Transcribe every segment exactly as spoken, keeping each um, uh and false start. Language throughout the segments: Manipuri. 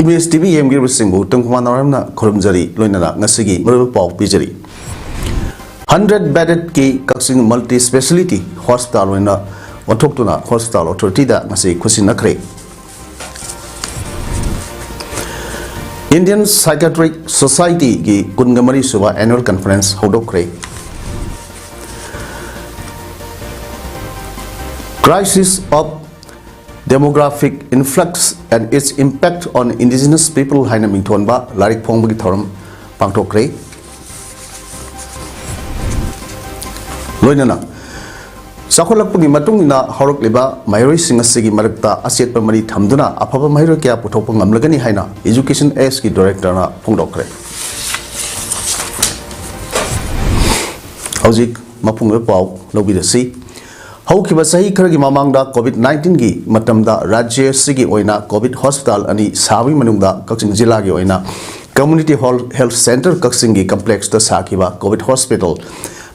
ꯏꯃꯦꯖ ꯇꯤ ꯚꯤ ꯌꯦꯡꯕꯤꯔꯤꯕꯁꯤꯡꯕꯨ ꯇꯨꯡ ꯈꯨꯃꯥꯟ ꯅꯥꯎꯔꯦꯝꯅ ꯈꯨꯔꯨꯝꯖꯔꯤ, ꯂꯣꯏꯅꯅ ꯉꯁꯤꯒꯤ ꯃꯔꯨꯑꯣꯏꯕ ꯄꯥꯎ ꯄꯤꯖꯔꯤ꯫ Hundred bedded ꯀꯤ ꯀꯛꯆꯤꯡ multi speciality hospital ꯑꯣꯏꯅ ꯑꯣꯟꯊꯣꯛꯇꯨꯅ hospital authority ꯗ ꯉꯁꯤ ꯈꯨꯠꯁꯤꯟꯅꯈ꯭ꯔꯦ꯫ Indian Psychiatric Society ꯒꯤ ꯀꯨꯟꯒ ꯃꯔꯤ ꯁꯨꯕ annual conference ꯍꯧꯗꯣꯛꯈ꯭ꯔꯦ꯫ Crisis of Demographic Influx and Its Impact on Indigenous People ꯍꯥꯏꯅ ꯃꯤꯡꯊꯣꯟꯕ ꯂꯥꯏꯔꯤꯛ ꯐꯣꯡꯕꯒꯤ ꯊꯧꯔꯝ ꯄꯥꯡꯊꯣꯛꯈ꯭ꯔꯦ꯫ ꯂꯣꯏꯅꯅ ꯆꯥꯎꯈꯠꯂꯛꯄꯒꯤ ꯃꯇꯨꯡ ꯏꯟꯅ ꯍꯧꯔꯛꯂꯤꯕ ꯃꯍꯩꯔꯣꯏꯁꯤꯡ ꯑꯁꯤꯒꯤ ꯃꯔꯛꯇ ꯑꯆꯦꯠꯄ ꯃꯔꯤ ꯊꯝꯗꯨꯅ ꯑꯐꯕ ꯃꯍꯩꯔꯣꯏ ꯀꯌꯥ ꯄꯨꯊꯣꯛꯄ ꯉꯝꯂꯒꯅꯤ ꯍꯥꯏꯅ Education Edge ꯀꯤ director ꯅ ꯐꯣꯡꯗꯣꯛꯈ꯭ꯔꯦ꯫ ꯍꯧꯖꯤꯛ ꯃꯄꯨꯡ ꯑꯣꯏꯕ ꯄꯥꯎ ꯂꯧꯕꯤꯔꯁꯤ꯫ ꯍꯧꯈꯤꯕ ꯆꯍꯤ ꯈꯔꯒꯤ ꯃꯃꯥꯡꯗ COVID nineteen ꯒꯤ ꯃꯇꯝꯗ ꯔꯥꯖ꯭ꯌ ꯑꯁꯤꯒꯤ ꯑꯣꯏꯅ COVID hospital ꯑꯅꯤ ꯁꯥꯕꯒꯤ ꯃꯅꯨꯡꯗ ꯀꯛꯆꯤꯡ ꯖꯤꯂꯥꯒꯤ ꯑꯣꯏꯅ Community Hall Health Centre ꯀꯛꯆꯤꯡꯒꯤ complex ꯇ ꯁꯥꯈꯤꯕ COVID hospital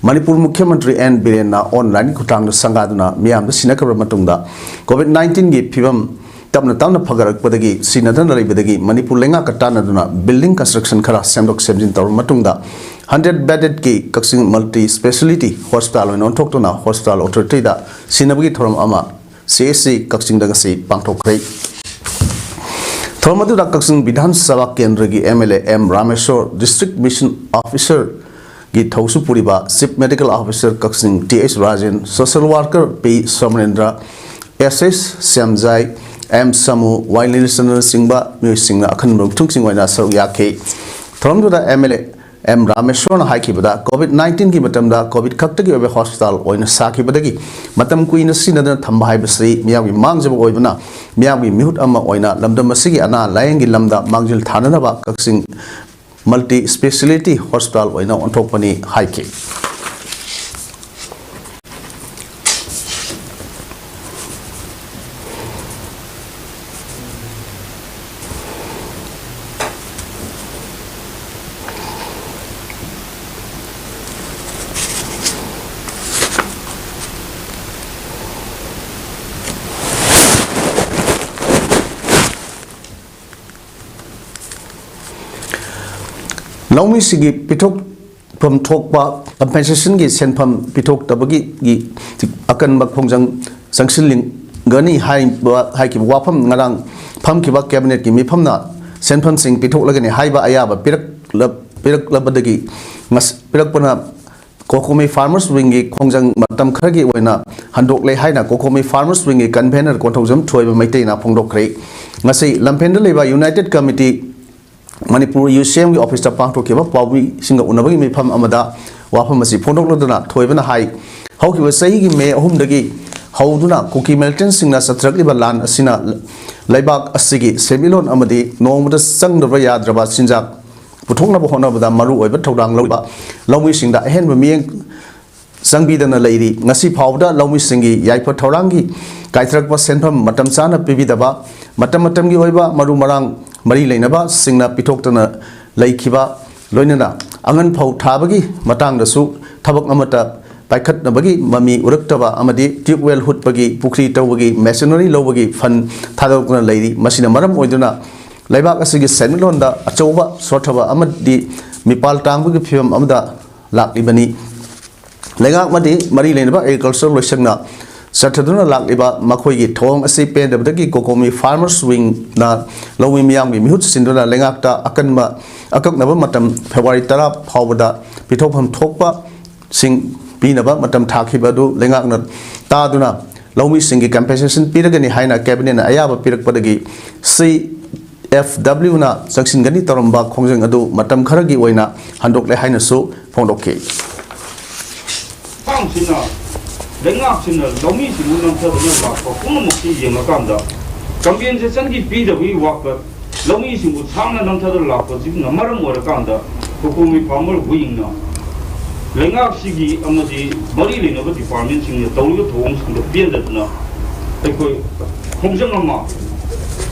ꯃꯅꯤꯄꯨꯔ ꯃꯨꯈ꯭ꯌ ꯃꯟꯇ꯭ꯔꯤ ꯑꯦꯟ ꯕꯤꯔꯦꯟꯅ online ꯒꯤ ꯈꯨꯠꯊꯥꯡꯗ ꯁꯪꯒꯥꯗꯨꯅ ꯃꯤꯌꯥꯝꯗ ꯁꯤꯟꯅꯈ꯭ꯔꯕ ꯃꯇꯨꯡꯗ, COVID nineteen ꯒꯤ ꯐꯤꯕꯝ ꯇꯞꯅ ꯇꯞꯅ ꯐꯒꯠꯂꯛꯄꯗꯒꯤ ꯁꯤꯟꯅꯗꯅ ꯂꯩꯕꯗꯒꯤ ꯃꯅꯤꯄꯨꯔ ꯂꯩꯉꯥꯛꯀ ꯇꯥꯟꯅꯗꯨꯅ building construction ꯈꯔ ꯁꯦꯝꯗꯣꯛ ꯁꯦꯝꯖꯤꯟ ꯇꯧꯔꯕ ꯃꯇꯨꯡꯗ, hundred bedded ꯀꯤ ꯀꯛꯆꯤꯡ multi speciality hospital ꯑꯣꯏꯅ ꯑꯣꯟꯊꯣꯛꯇꯨꯅ hospital authority ꯗ ꯁꯤꯟꯅꯕꯒꯤ ꯊꯧꯔꯝ ꯑꯃ ꯁꯤ ꯑꯦꯁ ꯁꯤ ꯀꯛꯆꯤꯡꯗ ꯉꯁꯤ ꯄꯥꯡꯊꯣꯛꯈ꯭ꯔꯦ꯫ ꯊꯧꯔꯝ ꯑꯗꯨꯗ ꯀꯛꯆꯤꯡ ꯕꯤꯙꯥꯟ ꯁꯚꯥ ꯀꯦꯟꯗ꯭ꯔꯒꯤ M L A M Rameshor, District Mission Officer ꯒꯤ ꯊꯧꯁꯨ ꯄꯨꯔꯤꯕ Chief Medical Officer Kakching T H Rajen, Social Worker P Somorendra, S S Shyamjai, M Samu, Y ꯅꯤꯂꯆꯟꯗ꯭ꯔꯅꯆꯤꯡꯕ ꯃꯤꯑꯣꯏꯁꯤꯡꯅ ꯑꯈꯟꯅꯕ ꯂꯨꯆꯤꯡꯕꯁꯤꯡ ꯑꯣꯏꯅ ꯁꯔꯨꯛ ꯌꯥꯈꯤ꯫ ꯊꯧꯔꯝꯗꯨꯗ ꯑꯦꯝ ꯑꯦꯜ ꯑꯦ ꯑꯦꯝ ꯔꯥꯃꯦꯁꯣꯔꯅ ꯍꯥꯏꯈꯤꯕꯗ, COVID nineteen ꯒꯤ ꯃꯇꯝꯗ COVID ꯈꯛꯇꯒꯤ ꯑꯣꯏꯕ hospital ꯑꯣꯏꯅ ꯁꯥꯈꯤꯕꯗꯒꯤ ꯃꯇꯝ ꯀꯨꯏꯅ ꯁꯤꯖꯤꯟꯅꯗꯅ ꯊꯝꯕ ꯍꯥꯏꯕꯁꯤ ꯃꯤꯌꯥꯝꯒꯤ ꯃꯥꯡꯖꯕ ꯑꯣꯏꯕꯅ, ꯃꯤꯌꯥꯝꯒꯤ ꯃꯤꯍꯨꯠ ꯑꯃ ꯑꯣꯏꯅ ꯂꯝꯗꯝ ꯑꯁꯤꯒꯤ ꯑꯅꯥ ꯂꯥꯌꯦꯡꯒꯤ ꯂꯝꯗ ꯃꯥꯡꯖꯤꯜ ꯊꯥꯅꯅꯕ ꯀꯛꯆꯤꯡ multi speciality hospital ꯑꯣꯏꯅ ꯑꯣꯟꯊꯣꯛꯄꯅꯤ ꯍꯥꯏꯈꯤ꯫ ꯂꯧꯃꯤꯁꯤꯡꯒꯤ ꯄꯤꯊꯣꯛꯐꯝ ꯊꯣꯛꯄ compensation ꯒꯤ ꯁꯦꯟꯐꯝ ꯄꯤꯊꯣꯛꯇꯕꯒꯤ ꯑꯀꯟꯕ ꯈꯣꯡꯖꯪ ꯆꯪꯁꯤꯜꯂꯤꯒꯅꯤ ꯍꯥꯏꯕ, ꯍꯥꯏꯈꯤꯕ ꯋꯥꯐꯝ ꯉꯔꯥꯡ ꯐꯝꯈꯤꯕ cabinet ꯀꯤ ꯃꯤꯐꯝꯅ ꯁꯦꯟꯐꯝꯁꯤꯡ ꯄꯤꯊꯣꯛꯂꯒꯅꯤ ꯍꯥꯏꯕ ꯑꯌꯥꯕ ꯄꯤꯔꯛꯂ-, ꯄꯤꯔꯛꯂꯕꯗꯒꯤ ꯃꯁ-, ꯄꯤꯔꯛꯄꯅ COCOMI Farmers Wing ꯒꯤ ꯈꯣꯡꯖꯪ ꯃꯇꯝ ꯈꯔꯒꯤ ꯑꯣꯏꯅ ꯍꯟꯗꯣꯛꯂꯦ ꯍꯥꯏꯅ COCOMI Farmers Wing ꯒꯤ convener ꯀꯣꯟꯊꯧꯖꯝ ꯊꯣꯏꯕ ꯃꯩꯇꯩꯅ ꯐꯣꯡꯗꯣꯛꯈ꯭ꯔꯦ꯫ ꯉꯁꯤ ꯂꯝꯐꯦꯟꯗ ꯂꯩꯕ United Committee ꯃꯅꯤꯄꯨꯔ UCM ꯒꯤ office ꯇ ꯄꯥꯡꯊꯣꯛꯈꯤꯕ ꯄꯥꯎꯃꯤꯁꯤꯡꯒ ꯎꯅꯕꯒꯤ ꯃꯤꯐꯝ ꯑꯃꯗ ꯋꯥꯐꯝ ꯑꯁꯤ ꯐꯣꯡꯗꯣꯛꯂꯗꯨꯅ ꯊꯣꯏꯕꯅ ꯍꯥꯏ, ꯍꯧꯈꯤꯕ ꯆꯍꯤꯒꯤ ꯃꯦ ꯑꯍꯨꯝꯗꯒꯤ ꯍꯧꯗꯨꯅ ꯀꯨꯀꯤ militant ꯁꯤꯡꯅ ꯆꯠꯊꯔꯛꯂꯤꯕ ꯂꯥꯟ ꯑꯁꯤꯅ ꯂꯩꯕꯥꯛ ꯑꯁꯤꯒꯤ ꯁꯦꯟꯃꯤꯠꯂꯣꯟ ꯑꯃꯗꯤ ꯅꯣꯡꯃꯗ ꯆꯪꯗꯕ ꯌꯥꯗ꯭ꯔꯕ ꯆꯤꯟꯖꯥꯛ ꯄꯨꯊꯣꯛꯅꯕ ꯍꯣꯠꯅꯕꯗ ꯃꯔꯨꯑꯣꯏꯕ ꯊꯧꯗꯥꯡ ꯂꯧꯔꯤꯕ ꯂꯧꯃꯤꯁꯤꯡꯗ ꯑꯍꯦꯟꯕ ꯃꯤꯠꯌꯦꯡ ꯆꯪꯕꯤꯗꯅ ꯂꯩꯔꯤ꯫ ꯉꯁꯤ ꯐꯥꯎꯕꯗ ꯂꯧꯃꯤꯁꯤꯡꯒꯤ ꯌꯥꯏꯐ ꯊꯧꯔꯥꯡꯒꯤ ꯀꯥꯏꯊꯔꯛꯄ ꯁꯦꯟꯐꯝ ꯃꯇꯝ ꯆꯥꯅ ꯄꯤꯕꯤꯗꯕ, ꯃꯇꯝ ꯃꯇꯝꯒꯤ ꯑꯣꯏꯕ ꯃꯔꯨ ꯃꯔꯥꯡ ꯃꯔꯤ ꯂꯩꯅꯕꯁꯤꯡꯅ ꯄꯤꯊꯣꯛꯇꯅ ꯂꯩꯈꯤꯕ, ꯂꯣꯏꯅꯅ ꯑꯉꯟ ꯐꯧ ꯊꯥꯕꯒꯤ ꯃꯇꯥꯡꯗꯁꯨ ꯊꯕꯛ ꯑꯃꯠꯇ ꯄꯥꯏꯈꯠꯅꯕꯒꯤ ꯃꯃꯤ ꯎꯔꯛꯇꯕ ꯑꯃꯗꯤ tube well ꯍꯨꯠꯄꯒꯤ, ꯄꯨꯈ꯭ꯔꯤ ꯇꯧꯕꯒꯤ, machinery ꯂꯧꯕꯒꯤ fund ꯊꯥꯗꯣꯛꯇꯨꯅ ꯂꯩꯔꯤ꯫ ꯃꯁꯤꯅ ꯃꯔꯝ ꯑꯣꯏꯗꯨꯅ ꯂꯩꯕꯥꯛ ꯑꯁꯤꯒꯤ ꯁꯦꯟꯃꯤꯠꯂꯣꯟꯗ ꯑꯆꯧꯕ ꯁꯣꯠꯊꯕ ꯑꯃꯗꯤ ꯃꯤꯄꯥꯜ ꯇꯥꯡꯕꯒꯤ ꯐꯤꯕꯝ ꯑꯃꯗ ꯂꯥꯛꯂꯤꯕꯅꯤ꯫ ꯂꯩꯉꯥꯛ ꯑꯃꯗꯤ ꯃꯔꯤ ꯂꯩꯅꯕ agriculture ꯂꯣꯏꯁꯪꯅ ꯆꯠꯊꯗꯨꯅ ꯂꯥꯛꯂꯤꯕ ꯃꯈꯣꯏꯒꯤ ꯊꯧꯑꯣꯡ ꯑꯁꯤ ꯄꯦꯟꯗꯕꯗꯒꯤ COCOMI Farmers Wing ꯅ ꯂꯧꯃꯤ ꯃꯤꯌꯥꯝꯒꯤ ꯃꯤꯍꯨꯠ ꯁꯤꯟꯗꯨꯅ ꯂꯩꯉꯥꯛꯇ ꯑꯀꯟꯕ, ꯑꯀꯛꯅꯕ ꯃꯇꯝ February ꯇꯔꯥ ꯐꯥꯎꯕꯗ ꯄꯤꯊꯣꯛꯐꯝ ꯊꯣꯛꯄꯁꯤꯡ ꯄꯤꯅꯕ ꯃꯇꯝ ꯊꯥꯈꯤꯕ ꯑꯗꯨ ꯂꯩꯉꯥꯛꯅ ꯇꯥꯗꯨꯅ ꯂꯧꯃꯤꯁꯤꯡꯒꯤ compensation ꯄꯤꯔꯒꯅꯤ ꯍꯥꯏꯅ cabinet ꯅ ꯑꯌꯥꯕ ꯄꯤꯔꯛꯄꯗꯒꯤ C F W ꯅ ꯆꯪꯁꯤꯟꯒꯅꯤ ꯇꯧꯔꯝꯕ ꯈꯣꯡꯖꯪ ꯑꯗꯨ ꯃꯇꯝ ꯈꯔꯒꯤ ꯑꯣꯏꯅ ꯍꯟꯗꯣꯛꯂꯦ ꯍꯥꯏꯅꯁꯨ ꯐꯣꯡꯗꯣꯛꯈꯤ꯫ ꯃꯇꯥꯡꯁꯤꯅ ꯂꯩꯉꯥꯛꯁꯤꯡꯅ ꯂꯧꯃꯤꯁꯤꯡꯕꯨ ꯅꯝꯊꯗꯨꯅ ꯂꯥꯛꯄ ꯄꯨꯝꯅꯃꯛꯁꯤ ꯌꯦꯡꯂꯀꯥꯟꯗ, compensation ꯒꯤ ꯄꯤꯗꯕꯒꯤ ꯋꯥꯀꯠ, ꯂꯧꯃꯤꯁꯤꯡꯕꯨ ꯁꯥꯡꯅ ꯅꯝꯊꯗꯨꯅ ꯂꯥꯛꯄꯁꯤꯅ ꯃꯔꯝ ꯑꯣꯏꯔꯀꯥꯟꯗ, COCOMI Farmers Wing ꯅ ꯂꯩꯉꯥꯛꯁꯤꯒꯤ ꯑꯃꯗꯤ ꯃꯔꯤ ꯂꯩꯅꯕ department ꯁꯤꯡꯅ ꯇꯧꯔꯤꯕ ꯊꯧꯑꯣꯡꯁꯤꯡꯗ ꯄꯦꯟꯗꯗꯨꯅ ꯑꯩꯈꯣꯏ ꯈꯣꯡꯖꯪ ꯑꯃ,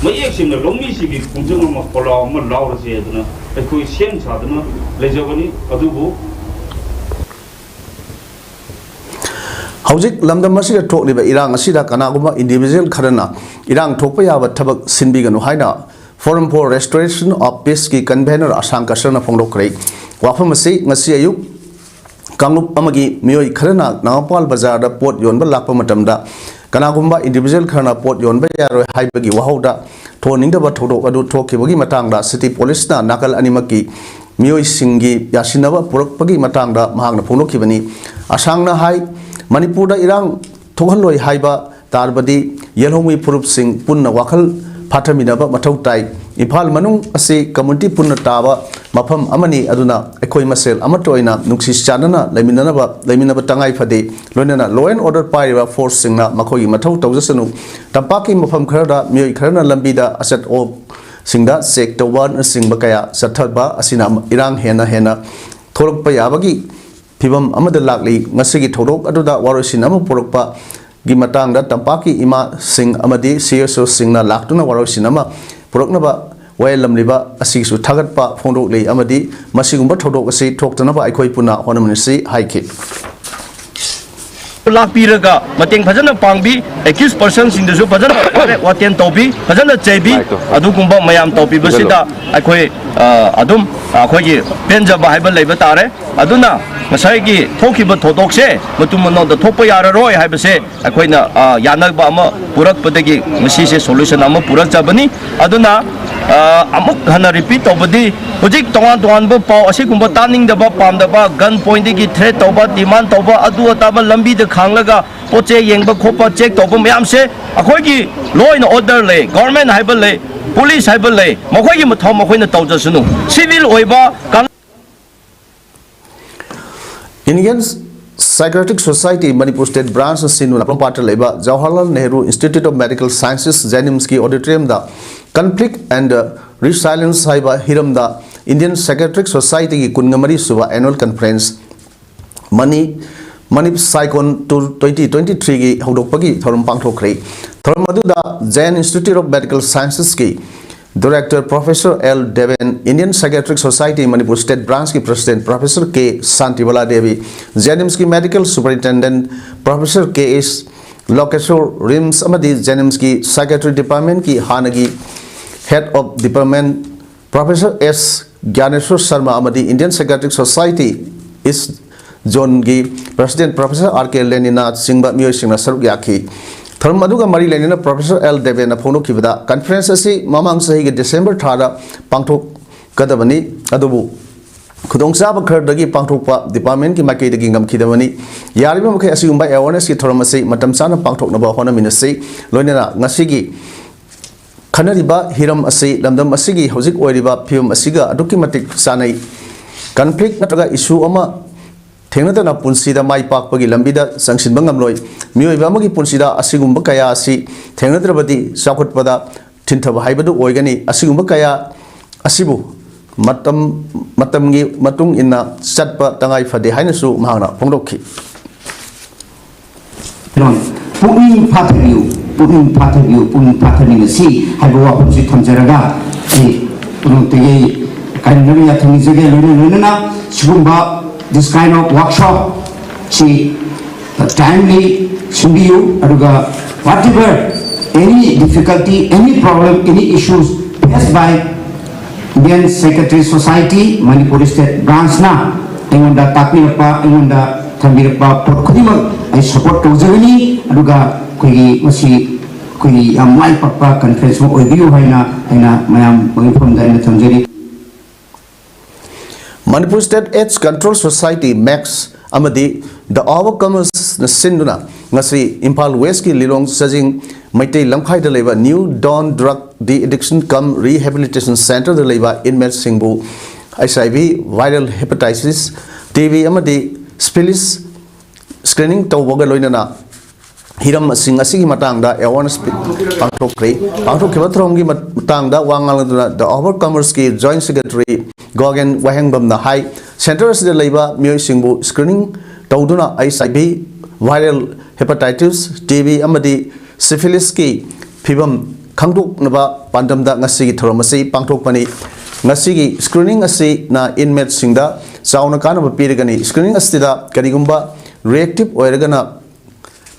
ꯃꯌꯦꯛ ꯁꯦꯡꯅ ꯂꯧꯃꯤꯁꯤꯡꯒꯤ ꯈꯣꯡꯖꯪ ꯑꯃ, ꯈꯣꯜꯂꯥꯎ ꯑꯃ ꯂꯥꯎꯔꯁꯦ ꯍꯥꯏꯗꯨꯅ ꯑꯩꯈꯣꯏ ꯁꯦꯝ ꯁꯥꯗꯨꯅ ꯂꯩꯖꯕꯅꯤ꯫ ꯑꯗꯨꯕꯨ ꯍꯧꯖꯤꯛ ꯂꯝꯗꯝ ꯑꯁꯤꯗ ꯊꯣꯛꯂꯤꯕ ꯏꯔꯥꯡ ꯑꯁꯤꯗ ꯀꯅꯥꯒꯨꯝꯕ individual ꯈꯔꯅ ꯏꯔꯥꯡ ꯊꯣꯛꯄ ꯌꯥꯕ ꯊꯕꯛ ꯁꯤꯟꯕꯤꯒꯅꯨ ꯍꯥꯏꯅ Forum for Restoration of Peace ꯀꯤ convener ꯑꯁꯥꯡ ꯀꯁꯔꯅ ꯐꯣꯡꯗꯣꯛꯈ꯭ꯔꯦ꯫ ꯋꯥꯐꯝ ꯑꯁꯤ ꯉꯁꯤ ꯑꯌꯨꯛ ꯀꯥꯡꯂꯨꯞ ꯑꯃꯒꯤ ꯃꯤꯑꯣꯏ ꯈꯔꯅ ꯅꯥꯒꯥꯃꯄꯥꯜ ꯕꯖꯥꯔꯗ ꯄꯣꯠ ꯌꯣꯟꯕ ꯂꯥꯛꯄ ꯃꯇꯝꯗ ꯀꯅꯥꯒꯨꯝꯕ individual ꯈꯔꯅ ꯄꯣꯠ ꯌꯣꯟꯕ ꯌꯥꯔꯣꯏ ꯍꯥꯏꯕꯒꯤ ꯋꯥꯍꯧꯗ ꯊꯣꯟꯅꯤꯡꯗꯕ ꯊꯧꯗꯣꯛ ꯑꯗꯨ ꯊꯣꯛꯈꯤꯕꯒꯤ ꯃꯇꯥꯡꯗ city police ꯅ ꯅꯥꯀꯜ ꯑꯅꯤꯃꯛꯀꯤ ꯃꯤꯑꯣꯏꯁꯤꯡꯒꯤ ꯌꯥꯁꯤꯟꯅꯕ ꯄꯨꯔꯛꯄꯒꯤ ꯃꯇꯥꯡꯗ ꯃꯍꯥꯛꯅ ꯐꯣꯡꯗꯣꯛꯈꯤꯕꯅꯤ꯫ ꯑꯁꯥꯡꯅ ꯍꯥꯏ, ꯃꯅꯤꯄꯨꯔꯗ ꯏꯔꯥꯡ ꯊꯣꯛꯍꯜꯂꯣꯏ ꯍꯥꯏꯕ ꯇꯥꯔꯕꯗꯤ ꯌꯦꯜꯍꯧꯃꯤ ꯐꯨꯔꯨꯞꯁꯤꯡ ꯄꯨꯟꯅ ꯋꯥꯈꯜ ꯐꯥꯊꯃꯤꯟꯅꯕ ꯃꯊꯧ ꯇꯥꯏ꯫ ꯏꯝꯐꯥꯜ ꯃꯅꯨꯡ ꯑꯁꯤ community ꯄꯨꯟꯅ ꯇꯥꯕ ꯃꯐꯝ ꯑꯃꯅꯤ, ꯑꯗꯨꯅ ꯑꯩꯈꯣꯏ ꯃꯁꯦꯜ ꯑꯃꯠꯇ ꯑꯣꯏꯅ ꯅꯨꯡꯁꯤ ꯆꯥꯟꯅꯅ ꯂꯩꯃꯤꯟꯅꯅꯕ, ꯂꯩꯃꯤꯟꯅꯕ ꯇꯉꯥꯏ ꯐꯗꯦ꯫ ꯂꯣꯏꯅꯅ law and order ꯄꯥꯏꯔꯤꯕ force ꯁꯤꯡꯅ ꯃꯈꯣꯏꯒꯤ ꯃꯊꯧ ꯇꯧꯖꯁꯅꯨ꯫ ꯇꯝꯄꯥꯛꯀꯤ ꯃꯐꯝ ꯈꯔꯗ ꯃꯤꯑꯣꯏ ꯈꯔꯅ ꯂꯝꯕꯤꯗ ꯑꯆꯠ ꯑꯣꯛꯁꯤꯡꯗ check ꯇꯧꯕꯅꯆꯤꯡꯕ ꯀꯌꯥ ꯆꯠꯊꯕ ꯑꯁꯤꯅ ꯏꯔꯥꯡ ꯍꯦꯟꯅ ꯍꯦꯟꯅ ꯊꯣꯛꯂꯛꯄ ꯌꯥꯕꯒꯤ ꯐꯤꯚꯝ ꯑꯃꯗ ꯂꯥꯛꯂꯤ꯫ ꯉꯁꯤꯒꯤ ꯊꯧꯗꯣꯛ ꯑꯗꯨꯗ ꯋꯥꯔꯣꯏꯁꯤꯟ ꯑꯃ ꯄꯨꯔꯛꯄꯒꯤ ꯃꯇꯥꯡꯗ ꯇꯝꯄꯥꯛꯀꯤ ꯏꯃꯥꯁꯤꯡ ꯑꯃꯗꯤ C S O ꯁꯤꯡꯅ ꯂꯥꯛꯇꯨꯅ ꯋꯥꯔꯣꯏꯁꯤꯟ ꯑꯃ ꯄꯨꯔꯛꯅꯕ ꯋꯥꯌꯦꯜꯂꯝꯂꯤꯕ ꯑꯁꯤꯒꯤꯁꯨ ꯊꯥꯒꯠꯄ ꯐꯣꯡꯗꯣꯛꯂꯤ ꯑꯃꯗꯤ ꯃꯁꯤꯒꯨꯝꯕ ꯊꯧꯗꯣꯛ ꯑꯁꯤ ꯊꯣꯛꯇꯅꯕ ꯑꯩꯈꯣꯏ ꯄꯨꯟꯅ ꯍꯣꯠꯅꯃꯤꯟꯅꯁꯤ ꯍꯥꯏꯈꯤ꯫ ꯂꯥꯛꯄꯤꯔꯒ ꯃꯇꯦꯡ ꯐꯖꯅ ꯄꯥꯡꯕꯤ, accused person ꯁꯤꯡꯗꯨꯁꯨ ꯐꯖꯅ ꯋꯥꯔꯦꯞ ꯋꯥꯇꯦꯟ ꯇꯧꯕꯤ, ꯐꯖꯅ ꯆꯩꯕꯤ, ꯑꯗꯨꯒꯨꯝꯕ ꯃꯌꯥꯝ ꯇꯧꯕꯤꯕꯁꯤꯗ ꯑꯩꯈꯣꯏ ꯑ, ꯑꯗꯨꯝ ꯑꯩꯈꯣꯏꯒꯤ ꯄꯦꯟꯖꯕ ꯍꯥꯏꯕ ꯂꯩꯕ ꯇꯥꯔꯦ꯫ ꯑꯗꯨꯅ ꯉꯁꯥꯏꯒꯤ ꯊꯣꯛꯈꯤꯕ ꯊꯧꯗꯣꯛꯁꯦ ꯃꯇꯨꯡ ꯃꯅꯥꯎꯗ ꯊꯣꯛꯄ ꯌꯥꯔꯔꯣꯏ ꯍꯥꯏꯕꯁꯦ ꯑꯩꯈꯣꯏꯅ ꯑ, ꯌꯥꯅꯕ ꯑꯃ ꯄꯨꯔꯛꯄꯗꯒꯤ ꯉꯁꯤꯁꯦ solution ꯑꯃ ꯄꯨꯔꯛꯆꯕꯅꯤ꯫ ꯑꯗꯨꯅ ꯑ, ꯑꯃꯨꯛ ꯍꯟꯅ repeat ꯇꯧꯕꯗꯤ, ꯍꯧꯖꯤꯛ ꯇꯣꯉꯥꯟ ꯇꯣꯉꯥꯟꯕ ꯄꯥꯎ ꯑꯁꯤꯒꯨꯝꯕ ꯇꯥꯅꯤꯡꯗꯕ, ꯄꯥꯝꯗꯕ, gun point ꯗꯒꯤ threat ꯇꯧꯕ, demand ꯇꯧꯕ, ꯑꯗꯨ ꯑꯇꯥꯕ ꯂꯝꯕꯤꯗ ꯈꯥꯡꯂꯒ ꯄꯣꯠ ꯆꯩ ꯌꯦꯡꯕ ꯈꯣꯠꯄ, check ꯇꯧꯕ ꯃꯌꯥꯝꯁꯦ ꯑꯩꯈꯣꯏꯒꯤ law and order ꯂꯩ, government ꯍꯥꯏꯕ ꯂꯩ, police ꯍꯥꯏꯕ ꯂꯩ, ꯃꯈꯣꯏꯒꯤ ꯃꯊꯧ ꯃꯈꯣꯏꯅ ꯇꯧꯖꯁꯅꯨ꯫ Civil ꯑꯣꯏꯕ ꯀꯥꯡ- Indian Psychiatric Society Manipur State Branch ꯅ ꯁꯤꯟꯗꯨꯅ ꯄ꯭ꯔꯣꯝꯄꯥꯠꯇ ꯂꯩꯕ Jawaharlal Nehru Institute of Medical Sciences JNIMS ꯀꯤ auditorium the Conflict and Resilience ꯍꯥꯏꯕ ꯍꯤꯔꯝꯗ Indian Psychiatric Society ꯒꯤ ꯀꯨꯟꯃꯔꯤ ꯁꯨꯕ annual conference ꯃꯅꯤ ꯃꯅꯤꯞ ꯁꯥꯏꯀꯣꯟ ꯇꯨ ꯇ꯭ꯋꯦꯟꯇꯤ ꯇ꯭ꯋꯦꯟꯇꯤ ꯊ꯭ꯔꯤꯒꯤ ꯍꯧꯗꯣꯛꯄꯒꯤ ꯊꯧꯔꯝ ꯄꯥꯡꯊꯣꯛꯈ꯭ꯔꯦ꯫ ꯊꯧꯔꯝ ꯑꯗꯨꯗ Jain Institute of Medical Sciences ꯀꯤ Director Professor L Deven, Indian Psychiatric Society Manipur State Branch ꯀꯤ President Professor K Santibala Devi, JNIMS ꯀꯤ Medical Superintendent Professor K S Lokeshwar, RIMS ꯑꯃꯗꯤ JNIMS ꯀꯤ Psychiatry Department ꯀꯤ ꯍꯥꯟꯅꯒꯤ Head of Department Professor S Gyaneswar Sharma ꯑꯃꯗꯤ Indian Psychiatric Society East Zoneꯒꯤ President Professor R K Lenina ꯆꯤꯡꯕ ꯃꯤꯑꯣꯏꯁꯤꯡꯅ ꯁꯔꯨꯛ ꯌꯥꯈꯤ꯫ ꯊꯧꯔꯝ ꯑꯗꯨꯒ ꯃꯔꯤ ꯂꯩꯅꯅ Professor L Devena ꯐꯣꯡꯗꯣꯛꯈꯤꯕꯗ, conference ꯑꯁꯤ ꯃꯃꯥꯡ ꯆꯍꯤꯒꯤ December ꯊꯥꯗ ꯄꯥꯡꯊꯣꯛꯀꯗꯕꯅꯤ, ꯑꯗꯨꯕꯨ ꯈꯨꯗꯣꯡꯆꯥꯕ ꯈꯔꯗꯒꯤ ꯄꯥꯡꯊꯣꯛꯄ departmentꯀꯤ ꯃꯥꯏꯀꯩꯗꯒꯤ ꯉꯝꯈꯤꯗꯕꯅꯤ꯫ ꯌꯥꯔꯤꯕ ꯃꯈꯩ ꯑꯁꯤꯒꯨꯝꯕ awarenessꯀꯤ ꯊꯧꯔꯝ ꯑꯁꯤ ꯃꯇꯝ ꯆꯥꯅ ꯄꯥꯡꯊꯣꯛꯅꯕ ꯍꯣꯠꯅꯃꯤꯟꯅꯁꯤ꯫ ꯂꯣꯏꯅꯅ ꯉꯁꯤꯒꯤ ꯈꯟꯅꯔꯤꯕ ꯍꯤꯔꯝ ꯑꯁꯤ ꯂꯝꯗꯝ ꯑꯁꯤꯒꯤ ꯍꯧꯖꯤꯛ ꯑꯣꯏꯔꯤꯕ ꯐꯤꯕꯝ ꯑꯁꯤꯒ ꯑꯗꯨꯛꯀꯤ ꯃꯇꯤꯛ ꯆꯥꯅꯩ꯫ Conflict ꯅꯠꯇ꯭ꯔꯒ issue ꯑꯃ ꯊꯦꯡꯅꯗꯅ ꯄꯨꯟꯁꯤꯗ ꯃꯥꯏ ꯄꯥꯛꯄꯒꯤ ꯂꯝꯕꯤꯗ ꯆꯪꯁꯤꯟꯕ ꯉꯝꯂꯣꯏ꯫ ꯃꯤꯑꯣꯏꯕ ꯑꯃꯒꯤ ꯄꯨꯟꯁꯤꯗ ꯑꯁꯤꯒꯨꯝꯕ ꯀꯌꯥ ꯑꯁꯤ ꯊꯦꯡꯅꯗ꯭ꯔꯕꯗꯤ ꯆꯥꯎꯈꯠꯄꯗ ꯊꯤꯟꯊꯕ ꯍꯥꯏꯕꯗꯨ ꯑꯣꯏꯒꯅꯤ꯫ ꯑꯁꯤꯒꯨꯝꯕ ꯀꯌꯥ ꯑꯁꯤꯕꯨ ꯃꯇꯝ, ꯃꯇꯝꯒꯤ ꯃꯇꯨꯡ ꯏꯟꯅ ꯆꯠꯄ ꯇꯉꯥꯏ ꯐꯗꯦ ꯍꯥꯏꯅꯁꯨ ꯃꯍꯥꯛꯅ ꯐꯣꯡꯗꯣꯛꯈꯤ꯫ ꯄꯨꯛꯅꯤꯡ ꯐꯥꯊꯕꯤꯌꯨ, ꯄꯨꯛꯅꯤꯡ ꯐꯥꯊꯕꯤꯌꯨ, ꯄꯨꯛꯅꯤꯡ ꯐꯥꯊꯃꯤꯟꯅꯁꯤ ꯍꯥꯏꯕ ꯋꯥꯐꯝꯁꯤ ꯊꯝꯖꯔꯒ ꯑꯩ ꯄꯨꯝꯅꯃꯛꯇꯒꯤ ꯀꯥꯏꯅꯅꯕ ꯌꯥꯊꯪ ꯅꯤꯖꯒꯦ꯫ ꯂꯣꯏꯅ ꯂꯣꯏꯅꯅ ꯁꯤꯒꯨꯝꯕ this kind of workshop ꯁꯤ timely ꯁꯤꯟꯕꯤꯌꯨ, ꯑꯗꯨꯒ whatever any difficulty, any problem, any issues faced by Indian Psychiatric Society Manipur State branchꯅ ꯑꯩꯉꯣꯟꯗ ꯇꯥꯛꯄꯤꯔꯛꯄ, ꯑꯩꯉꯣꯟꯗ ꯊꯝꯕꯤꯔꯛꯄ ꯄꯣꯠ ꯈꯨꯗꯤꯡꯃꯛ ꯑꯩ support ꯇꯧꯖꯒꯅꯤ꯫ ꯑꯗꯨꯒ ꯑꯩꯈꯣꯏꯒꯤ ꯃꯁꯤ ꯑꯩꯈꯣꯏꯒꯤ ꯌꯥꯝ ꯃꯥꯏ ꯄꯥꯛꯄ conference ꯑꯃ ꯑꯣꯏꯕꯤꯌꯨ ꯍꯥꯏꯅ ꯑꯩꯅ ꯃꯌꯥꯝ ꯃꯐꯝꯗ ꯑꯩꯅ ꯊꯝꯖꯔꯤ꯫ Manipur State AIDS Control Society, MACS, ꯑꯃꯗꯤ The Overcomersꯅ ꯁꯤꯟꯗꯨꯅ ꯉꯁꯤ ꯏꯝꯐꯥꯜ Westꯀꯤ ꯂꯤꯂꯣꯡ ꯆꯥꯖꯤꯡ ꯃꯩꯇꯩ ꯂꯝꯈꯥꯏꯗ ꯂꯩꯕ New Dawn Drug De-Addiction cum Rehabilitation Centreꯗ ꯂꯩꯕ inmateꯁꯤꯡꯕꯨ HIV, viral hepatitis, TB ꯑꯃꯗꯤ syphilis screening ꯇꯧꯕꯒ ꯂꯣꯏꯅꯅ ꯍꯤꯔꯝꯁꯤꯡ ꯑꯁꯤꯒꯤ ꯃꯇꯥꯡꯗ awareness ꯄꯤ-, ꯄꯥꯡꯊꯣꯛꯈ꯭ꯔꯦ꯫ ꯄꯥꯡꯊꯣꯛꯈꯤꯕ ꯊꯧꯔꯝꯒꯤ ꯃꯇꯥꯡꯗ ꯋꯥ ꯉꯥꯡꯂꯗꯨꯅ The Overcomersꯀꯤ Joint Secretary ꯒꯣꯒꯦꯟ ꯋꯥꯍꯦꯡꯕꯝꯅ high, centre ꯑꯁꯤꯗ ꯂꯩꯕ ꯃꯤꯑꯣꯏꯁꯤꯡꯕꯨ screening ꯇꯧꯗꯨꯅ HIV, viral hepatitis, TB ꯑꯃꯗꯤ syphilisꯀꯤ ꯐꯤꯕꯝ ꯈꯪꯗꯣꯛꯅꯕ ꯄꯥꯟꯗꯝꯗ ꯉꯁꯤꯒꯤ ꯊꯧꯔꯝ ꯑꯁꯤ ꯄꯥꯡꯊꯣꯛꯄꯅꯤ꯫ ꯉꯁꯤꯒꯤ screening ꯑꯁꯤꯅ inmateꯁꯤꯡꯗ ꯆꯥꯎꯅ ꯀꯥꯟꯅꯕ ꯄꯤꯔꯒꯅꯤ꯫ Screening ꯑꯁꯤꯗ ꯀꯔꯤꯒꯨꯝꯕ reactive ꯑꯣꯏꯔꯒꯅ